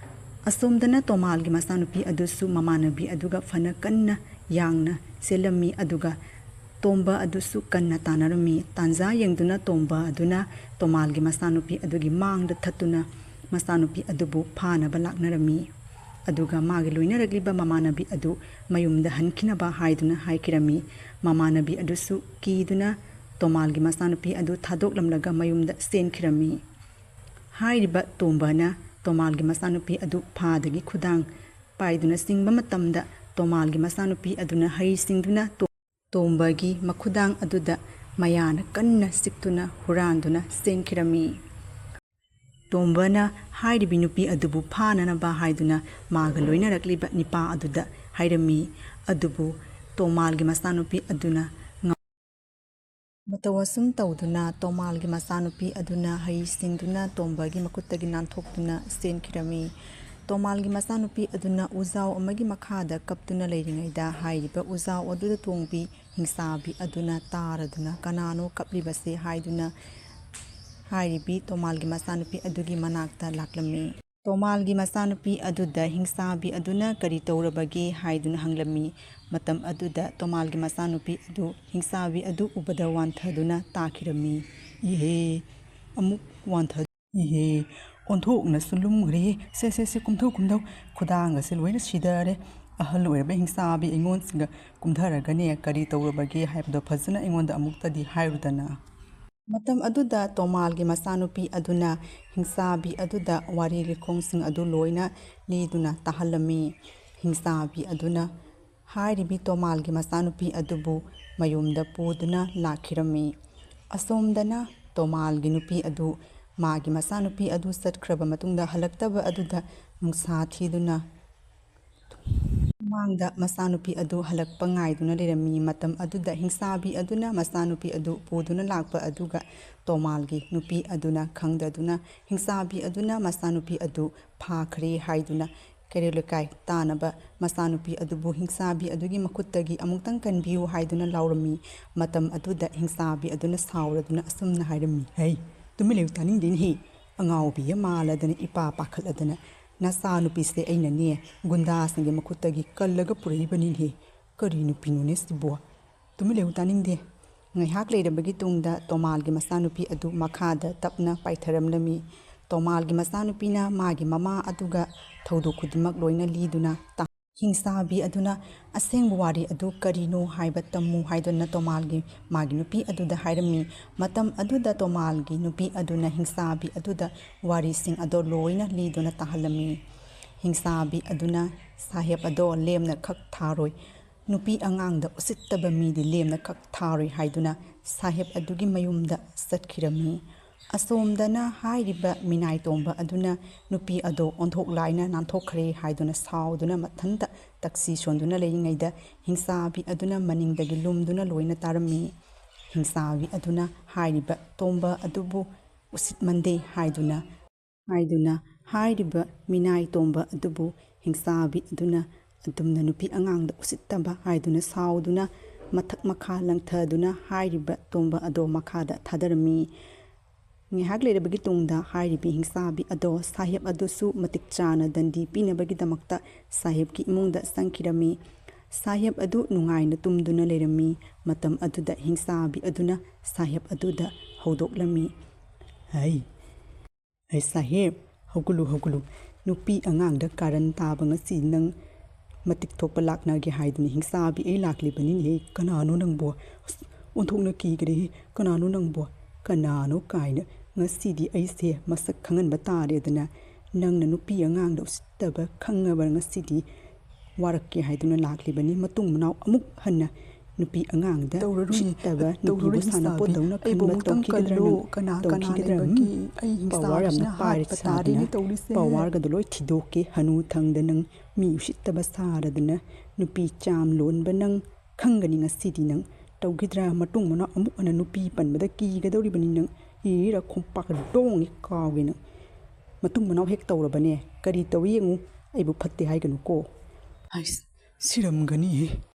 ꯑꯁꯣꯝꯗꯅ ꯇꯣꯃꯥꯜꯒꯤ ꯃꯆꯥꯅꯨꯄꯤ ꯑꯗꯨꯁꯨ ꯃꯃꯥꯟꯅꯕꯤ ꯑꯗꯨꯒ ꯐꯅ ꯀꯟꯅ ꯌꯥꯡꯅ ꯆꯦꯜꯂꯝꯃꯤ, ꯑꯗꯨꯒ ꯇꯣꯝꯕ ꯑꯗꯨꯁꯨ ꯀꯟꯅ ꯇꯥꯟꯅꯔꯝꯃꯤ꯫ ꯇꯥꯟꯖꯥ ꯌꯦꯡꯗꯨꯅ ꯇꯣꯝꯕ ꯑꯗꯨꯅ ꯇꯣꯃꯥꯜꯒꯤ ꯃꯆꯥꯅꯨꯄꯤ ꯑꯗꯨꯒꯤ ꯃꯥꯡꯗ ꯊꯠꯇꯨꯅ ꯃꯆꯥꯅꯨꯄꯤ ꯑꯗꯨꯕꯨ ꯐꯥꯅꯕ ꯂꯥꯛꯅꯔꯝꯃꯤ꯫ ꯑꯗꯨꯒ ꯃꯥꯒꯤ ꯂꯣꯏꯅꯔꯛꯂꯤꯕ ꯃꯃꯥꯟꯅꯕꯤ ꯑꯗꯨ ꯃꯌꯨꯝꯗ ꯍꯟꯈꯤꯅꯕ ꯍꯥꯏꯗꯨꯅ ꯍꯥꯏꯈꯤꯔꯝꯃꯤ꯫ ꯃꯃꯥꯟꯅꯕꯤ ꯑꯗꯨꯁꯨ ꯀꯤꯗꯨꯅ ꯇꯣꯃꯥꯜꯒꯤ ꯃꯆꯥꯅꯨꯄꯤ ꯑꯗꯨ ꯊꯥꯗꯣꯛꯂꯝꯂꯒ ꯃꯌꯨꯝꯗ ꯆꯦꯟꯈꯤꯔꯝꯃꯤ꯫ ꯍꯥꯏꯔꯤꯕ ꯇꯣꯝꯕꯅ ꯇꯣꯃꯥꯜꯒꯤ ꯃꯆꯥꯅꯨꯄꯤ ꯑꯗꯨ ꯐꯥꯗꯒꯤ ꯈꯨꯗꯥꯡ ꯄꯥꯏꯗꯨꯅ ꯆꯤꯡꯕ ꯃꯇꯝꯗ ꯇꯣꯃꯥꯜꯒꯤ ꯃꯆꯥꯅꯨꯄꯤ ꯑꯗꯨꯅ ꯍꯩ ꯁꯤꯡꯗꯨꯅ ꯇꯣ-, ꯇꯣꯝꯕꯒꯤ ꯃꯈꯨꯗꯥꯡ ꯑꯗꯨꯗ ꯃꯌꯥꯅ ꯀꯟꯅ ꯆꯤꯛꯇꯨꯅ ꯍꯨꯔꯥꯟꯗꯨꯅ ꯆꯦꯟꯈꯤꯔꯝꯃꯤ꯫ ꯇꯣꯝꯕꯅ ꯍꯥꯏꯔꯤꯕꯤ ꯅꯨꯄꯤ ꯑꯗꯨꯕꯨ ꯐꯥꯅꯅꯕ ꯍꯥꯏꯗꯨꯅ ꯃꯥꯒ ꯂꯣꯏꯅꯔꯛꯂꯤꯕ ꯅꯤꯄꯥ ꯑꯗꯨꯗ ꯍꯥꯏꯔꯝꯃꯤ꯫ ꯑꯗꯨꯕꯨ ꯇꯣꯃꯥꯜꯒꯤ ꯃꯆꯥꯅꯨꯄꯤ ꯑꯗꯨꯅ ꯉꯝ-, ꯃꯇꯧ ꯑꯁꯨꯝ ꯇꯧꯗꯨꯅ ꯇꯣꯃꯥꯜꯒꯤ ꯃꯆꯥꯅꯨꯄꯤ ꯑꯗꯨꯅ ꯍꯩ ꯁꯤꯡꯗꯨꯅ ꯇꯣꯝꯕꯒꯤ ꯃꯈꯨꯠꯇꯒꯤ ꯅꯥꯟꯊꯣꯛꯇꯨꯅ ꯆꯦꯟꯈꯤꯔꯝꯃꯤ꯫ ꯇꯣꯃꯥꯜꯒꯤ ꯃꯆꯥꯅꯨꯄꯤ ꯑꯗꯨꯅ ꯎꯖꯥꯎ ꯑꯃꯒꯤ ꯃꯈꯥꯗ ꯀꯞꯇꯨꯅ ꯂꯩꯔꯤꯉꯩꯗ ꯍꯥꯏꯔꯤꯕ ꯎꯖꯥꯎ ꯑꯗꯨꯗ ꯇꯣꯡꯕꯤ ꯍꯤꯡꯆꯥꯕꯤ ꯑꯗꯨꯅ ꯇꯥꯔꯗꯨꯅ "ꯀꯅꯥꯅꯣ ꯀꯞꯂꯤꯕꯁꯦ?" ꯍꯥꯏꯗꯨꯅ ꯍꯥꯏꯔꯤꯕꯤ ꯇꯣꯃꯥꯜꯒꯤ ꯃꯆꯥꯅꯨꯄꯤ ꯑꯗꯨꯒꯤ ꯃꯅꯥꯛꯇ ꯂꯥꯛꯂꯝꯃꯤ꯫ ꯇꯣꯃꯥꯜꯒꯤ ꯃꯆꯥꯅꯨꯄꯤ ꯑꯗꯨꯗ ꯍꯤꯡꯆꯥꯕꯤ ꯑꯗꯨꯅ "ꯀꯔꯤ ꯇꯧꯔꯕꯒꯦ?" ꯍꯥꯏꯗꯨꯅ ꯍꯪꯂꯝꯃꯤ꯫ ꯃꯇꯝ ꯑꯗꯨꯗ ꯇꯣꯃꯥꯜꯒꯤ ꯃꯆꯥꯅꯨꯄꯤ ꯑꯗꯨ ꯍꯤꯡꯆꯥꯕꯤ ꯑꯗꯨ ꯎꯕꯗ ꯋꯥꯟꯊꯗꯨꯅ ꯇꯥꯈꯤꯔꯝꯃꯤ꯫ "ꯏꯍꯦ, ꯑꯃꯨꯛ ꯋꯥꯟꯊ-, ꯏꯍꯦ, ꯑꯣꯟꯊꯣꯛꯅꯁꯨ ꯂꯨꯝꯈ꯭ꯔꯦ꯫ ꯁꯦ, ꯁꯦ, ꯁꯦ, ꯀꯨꯝꯊꯧ, ꯀꯨꯝꯊꯧ꯫ ꯈꯨꯗꯥꯡꯒꯁꯦ ꯂꯣꯏꯅ ꯁꯤꯗꯔꯦ꯫ ꯑꯍꯜ ꯑꯣꯏꯔꯕ ꯍꯤꯡꯆꯥꯕꯤ ꯑꯩꯉꯣꯟꯁꯤꯒ ꯀꯨꯝꯊꯔꯒꯅꯦ, ꯀꯔꯤ ꯇꯧꯔꯕꯒꯦ ꯍꯥꯏꯕꯗꯣ ꯐꯖꯅ ꯑꯩꯉꯣꯟꯗ ꯑꯃꯨꯛꯇꯗꯤ ꯍꯥꯏꯔꯨꯗꯅ꯫ ꯃꯇꯝ ꯑꯗꯨꯗ ꯇꯣꯃꯥꯜꯒꯤ ꯃꯆꯥꯅꯨꯄꯤ ꯑꯗꯨꯅ ꯍꯤꯡꯆꯥꯕꯤ ꯑꯗꯨꯗ ꯋꯥꯔꯤ ꯂꯤꯈꯣꯡꯁꯤꯡ ꯑꯗꯨ ꯂꯣꯏꯅ ꯂꯤꯗꯨꯅ ꯇꯥꯍꯜꯂꯝꯃꯤ꯫ ꯍꯤꯡꯆꯥꯕꯤ ꯑꯗꯨꯅ ꯍꯥꯏꯔꯤꯕꯤ ꯇꯣꯃꯥꯜꯒꯤ ꯃꯆꯥꯅꯨꯄꯤ ꯑꯗꯨꯕꯨ ꯃꯌꯨꯝꯗ ꯄꯨꯗꯨꯅ ꯂꯥꯛꯈꯤꯔꯝꯃꯤ꯫ ꯑꯁꯣꯝꯗꯅ ꯇꯣꯃꯥꯜꯒꯤ ꯅꯨꯄꯤ ꯑꯗꯨ ꯃꯥꯒꯤ ꯃꯆꯥꯅꯨꯄꯤ ꯑꯗꯨ ꯆꯠꯈ꯭ꯔꯕ ꯃꯇꯨꯡꯗ ꯍꯜꯂꯛꯇꯕ ꯑꯗꯨꯗ ꯅꯨꯡꯁꯥ ꯊꯤꯗꯨꯅ ꯃꯃꯥꯡꯗ ꯃꯆꯥꯅꯨꯄꯤ ꯑꯗꯨ ꯍꯜꯂꯛꯄ ꯉꯥꯏꯗꯨꯅ ꯂꯩꯔꯝꯃꯤ꯫ ꯃꯇꯝ ꯑꯗꯨꯗ ꯍꯤꯡꯆꯥꯕꯤ ꯑꯗꯨꯅ ꯃꯆꯥꯅꯨꯄꯤ ꯑꯗꯨ ꯄꯨꯗꯨꯅ ꯂꯥꯛꯄ ꯑꯗꯨꯒ ꯇꯣꯃꯥꯜꯒꯤ ꯅꯨꯄꯤ ꯑꯗꯨꯅ ꯈꯪꯗꯗꯨꯅ ꯍꯤꯡꯆꯥꯕꯤ ꯑꯗꯨꯅ ꯃꯆꯥꯅꯨꯄꯤ ꯑꯗꯨ ꯐꯥꯈ꯭ꯔꯦ ꯍꯥꯏꯗꯨꯅ ꯀꯩꯔꯣꯜ ꯂꯩꯀꯥꯏ ꯇꯥꯅꯕ ꯃꯆꯥꯅꯨꯄꯤ ꯑꯗꯨꯕꯨ ꯍꯤꯡꯆꯥꯕꯤ ꯑꯗꯨꯒꯤ ꯃꯈꯨꯠꯇꯒꯤ ꯑꯃꯨꯛꯇꯪ ꯀꯟꯕꯤꯌꯨ ꯍꯥꯏꯗꯨꯅ ꯂꯥꯎꯔꯝꯃꯤ꯫ ꯃꯇꯝ ꯑꯗꯨꯗ ꯍꯤꯡꯆꯥꯕꯤ ꯑꯗꯨꯅ ꯁꯥꯎꯔꯗꯨꯅ ꯑꯁꯨꯝꯅ ꯍꯥꯏꯔꯝꯃꯤ, "ꯍꯩ, ꯇꯨꯃꯤꯟ ꯂꯩꯌꯨ, ꯇꯥꯅꯤꯡꯗꯦꯅꯦꯍꯦ꯫ ꯑꯉꯥꯎꯕꯤ ꯑꯃ ꯃꯥꯜꯂꯗꯅ ꯏꯄꯥ ꯄꯥꯈꯠꯂꯗꯅ ꯅꯆꯥꯅꯨꯄꯤꯁꯦ ꯑꯩꯅꯅꯦ ꯒꯨꯟꯗꯥꯁꯤꯡꯒꯤ ꯃꯈꯨꯠꯇꯒꯤ ꯀꯜꯂꯒ ꯄꯨꯔꯛꯏꯕꯅꯤꯅꯦꯍꯦ꯫ ꯀꯔꯤ ꯅꯨꯄꯤꯅꯣꯅꯦ ꯁꯤꯕꯣ? ꯇꯨꯃꯤꯟ ꯂꯩꯌꯨ, ꯇꯥꯅꯤꯡꯗꯦ꯫" ꯉꯥꯏꯍꯥꯛ ꯂꯩꯔꯕꯒꯤ ꯇꯨꯡꯗ ꯇꯣꯃꯥꯜꯒꯤ ꯃꯆꯥꯅꯨꯄꯤ ꯑꯗꯨ ꯃꯈꯥꯗ ꯇꯞꯅ ꯄꯥꯏꯊꯔꯝꯂꯝꯃꯤ꯫ ꯇꯣꯃꯥꯜꯒꯤ ꯃꯆꯥꯅꯨꯄꯤꯅ ꯃꯥꯒꯤ ꯃꯃꯥ ꯑꯗꯨꯒ ꯊꯧꯗꯣꯛ ꯈꯨꯗꯤꯡꯃꯛ ꯂꯣꯏꯅ ꯂꯤꯗꯨꯅ ꯇꯥ-, ꯍꯤꯡꯆꯥꯕꯤ ꯑꯗꯨꯅ ꯑꯁꯦꯡꯕ ꯋꯥꯔꯤ ꯑꯗꯨ ꯀꯔꯤꯅꯣ ꯍꯥꯏꯕ ꯇꯝꯃꯨ ꯍꯥꯏꯗꯨꯅ ꯇꯣꯃꯥꯜꯒꯤ ꯃꯥꯒꯤ ꯅꯨꯄꯤ ꯑꯗꯨꯗ ꯍꯥꯏꯔꯝꯃꯤ꯫ ꯃꯇꯝ ꯑꯗꯨꯗ ꯇꯣꯃꯥꯜꯒꯤ ꯅꯨꯄꯤ ꯑꯗꯨꯅ ꯍꯤꯡꯆꯥꯕꯤ ꯑꯗꯨꯗ ꯋꯥꯔꯤꯁꯤꯡ ꯑꯗꯣ ꯂꯣꯏꯅ ꯂꯤꯗꯨꯅ ꯇꯥꯍꯜꯂꯝꯃꯤ꯫ ꯍꯤꯡꯆꯥꯕꯤ ꯑꯗꯨꯅ ꯁꯥꯍꯦꯕ ꯑꯗꯣ ꯂꯦꯝꯅ ꯈꯛ ꯊꯥꯔꯣꯏ, ꯅꯨꯄꯤ ꯑꯉꯥꯡꯗ ꯎꯁꯤꯠꯇꯕ ꯃꯤꯗꯤ ꯂꯦꯝꯅ ꯈꯛ ꯊꯥꯔꯣꯏ ꯍꯥꯏꯗꯨꯅ ꯁꯥꯍꯦꯕ ꯑꯗꯨꯒꯤ ꯃꯌꯨꯝꯗ ꯆꯠꯈꯤꯔꯝꯃꯤ꯫ ꯑꯁꯣꯝꯗꯅ ꯍꯥꯏꯔꯤꯕ ꯃꯤꯅꯥꯏ ꯇꯣꯝꯕ ꯑꯗꯨꯅ ꯅꯨꯄꯤ ꯑꯗꯣ ꯑꯣꯟꯊꯣꯛ ꯂꯥꯏꯅ ꯅꯥꯟꯊꯣꯛꯈ꯭ꯔꯦ ꯍꯥꯏꯗꯨꯅ ꯁꯥꯎꯗꯨꯅ ꯃꯊꯟꯇ ꯇꯛꯁꯤ ꯁꯣꯟꯗꯨꯅ ꯂꯩꯔꯤꯉꯩꯗ ꯍꯤꯡꯆꯥꯕꯤ ꯑꯗꯨꯅ ꯃꯅꯤꯡꯗꯒꯤ ꯂꯨꯝꯗꯨꯅ ꯂꯣꯏꯅ ꯇꯥꯔꯝꯃꯤ꯫ ꯍꯤꯡꯆꯥꯕꯤ ꯑꯗꯨꯅ ꯍꯥꯏꯔꯤꯕ ꯇꯣꯝꯕ ꯑꯗꯨꯕꯨ ꯎꯁꯤꯠꯃꯟꯗꯦ ꯍꯥꯏꯗꯨꯅ ꯍꯥꯏꯗꯨꯅ ꯍꯥꯏꯔꯤꯕ ꯃꯤꯅꯥꯏ ꯇꯣꯝꯕ ꯑꯗꯨꯕꯨ ꯍꯤꯡꯆꯥꯕꯤ ꯑꯗꯨꯅ ꯑꯗꯨꯝꯅ ꯅꯨꯄꯤ ꯑꯉꯥꯡꯗ ꯎꯁꯤꯠꯇꯕ ꯍꯥꯏꯗꯨꯅ ꯁꯥꯎꯗꯨꯅ ꯃꯊꯛ ꯃꯈꯥ ꯂꯪꯊꯗꯨꯅ ꯍꯥꯏꯔꯤꯕ ꯇꯣꯝꯕ ꯑꯗꯣ ꯃꯈꯥꯗ ꯊꯥꯗꯔꯝꯃꯤ꯫ ꯉꯥꯏꯍꯥꯛ ꯂꯩꯔꯕꯒꯤ ꯇꯨꯡꯗ ꯍꯥꯏꯔꯤꯕ ꯍꯤꯡꯆꯥꯕꯤ ꯑꯗꯣ ꯁꯥꯍꯦꯕ ꯑꯗꯨꯁꯨ ꯃꯇꯤꯛ ꯆꯥꯅ ꯗꯟꯗꯤ ꯄꯤꯅꯕꯒꯤꯗꯃꯛꯇ ꯁꯥꯍꯦꯕꯀꯤ ꯏꯃꯨꯡꯗ ꯆꯪꯈꯤꯔꯝꯃꯤ꯫ ꯁꯥꯍꯦꯕ ꯑꯗꯨ ꯅꯨꯡꯉꯥꯏꯅ ꯇꯨꯝꯗꯨꯅ ꯂꯩꯔꯝꯃꯤ꯫ ꯃꯇꯝ ꯑꯗꯨꯗ ꯍꯤꯡꯆꯥꯕꯤ ꯑꯗꯨꯅ ꯁꯥꯍꯦꯕ ꯑꯗꯨꯗ ꯍꯧꯗꯣꯛꯂꯝꯃꯤ, "ꯍꯩ, ꯑꯩ ꯁꯥꯍꯦꯕ, ꯍꯧꯒꯠꯂꯨ, ꯍꯧꯒꯠꯂꯨ꯫ ꯅꯨꯄꯤ ꯑꯉꯥꯡꯗ ꯀꯥꯔꯟ ꯇꯥꯕ ꯉꯁꯤ ꯅꯪ ꯃꯇꯤꯛ ꯊꯣꯛꯄ ꯂꯥꯛꯅꯒꯦ ꯍꯥꯏꯗꯨꯅ ꯍꯤꯡꯆꯥꯕꯤ ꯑꯩ ꯂꯥꯛꯂꯤꯕꯅꯤꯅꯦꯍꯦ꯫ ꯀꯅꯥꯅꯣ ꯅꯪꯕꯣ? ꯑꯁ, ꯑꯣꯟꯊꯣꯛꯅ ꯀꯤꯈ꯭ꯔꯦꯍꯦ꯫ ꯀꯅꯥꯅꯣ ꯅꯪꯕꯣ? ꯀꯅꯥꯅꯣ ꯀꯥꯏꯅ꯫ ꯉꯁꯤꯗꯤ ꯑꯩꯁꯦ ꯃꯁꯛ ꯈꯪꯍꯟꯕ ꯇꯥꯔꯦꯗꯅ꯫ ꯅꯪꯅ ꯅꯨꯄꯤ ꯑꯉꯥꯡꯗ ꯎꯁꯤꯠꯇꯕ ꯈꯪꯉꯕ ꯉꯁꯤꯗꯤ ꯋꯥꯔꯛꯀꯦ ꯍꯥꯏꯗꯨꯅ ꯂꯥꯛꯂꯤꯕꯅꯤ꯫ ꯃꯇꯨꯡ ꯃꯅꯥꯎ ꯑꯃꯨꯛ ꯍꯟꯅ ꯅꯨꯄꯤ ꯑꯉꯥꯡꯗ ꯇꯧꯔꯔꯣꯏꯌꯦ, ꯎꯁꯤꯠꯇꯕ, ꯇꯧꯔꯔꯣꯏ ꯅꯨꯄꯤꯕꯨ ꯍꯤꯡꯆꯥꯕꯤ꯫ ꯁꯥꯟꯅꯄꯣꯠꯇꯧꯅ ꯑꯩꯕꯨ ꯈꯟꯕ ꯑꯃꯨꯛꯇꯪ ꯇꯧꯈꯤꯒꯗ꯭ꯔꯥ ꯀꯜꯂꯣ꯫ ꯅꯪ? ꯀꯅꯥ, ꯀꯅꯥ ꯇꯧꯈꯤꯒꯗ꯭ꯔꯥ? ꯎꯝ? ꯂꯩꯕꯒꯦ? ꯑꯩ ꯄꯋꯥꯔ ꯌꯥꯝꯅ ꯍꯤꯡꯆꯥꯕꯤꯁꯤꯅ ꯄꯥꯏꯔ ꯍꯥꯠꯄ ꯁꯥꯗꯅ ꯇꯥꯔꯦꯅꯦ ꯇꯧꯔꯤꯁꯦ꯫ ꯄꯋꯥꯔꯒꯗꯣ ꯂꯣꯏ ꯊꯤꯗꯣꯛꯀꯦ꯫ ꯍꯅꯨ ꯊꯪꯗ ꯅꯪ ꯃꯤ ꯎꯁꯤꯠꯇꯕ ꯁꯥꯔꯗꯅ ꯅꯨꯄꯤ ꯆꯥꯝ ꯂꯣꯟꯕ ꯅꯪ ꯈꯪꯒꯅꯤ ꯉꯁꯤꯗꯤ꯫ ꯅꯪ ꯇꯧꯈꯤꯗ꯭ꯔꯥ? ꯃꯇꯨꯡ ꯃꯅꯥꯎ ꯑꯃꯨꯛ ꯍꯟꯅ ꯅꯨꯄꯤ ꯄꯟꯕꯗ ꯀꯤꯒꯗꯧꯔꯤꯕꯅꯤ ꯅꯪ꯫ ꯏꯔ ꯈꯣꯡꯄꯥꯛ ꯗꯣꯡꯉꯤ ꯀꯥꯎꯒꯦ ꯅꯪ꯫ ꯃꯇꯨꯡ ꯃꯅꯥꯎ ꯍꯦꯛ ꯇꯧꯔꯕꯅꯦ꯫ ꯀꯔꯤ ꯇꯧꯏ ꯌꯦꯡꯉꯨ꯫ ꯑꯩꯕꯨ ꯐꯠꯇꯦ ꯍꯥꯏꯒꯅꯨꯀꯣ꯫ ꯍꯩꯁ, ꯁꯤꯔꯝꯒꯅꯤꯍꯦ꯫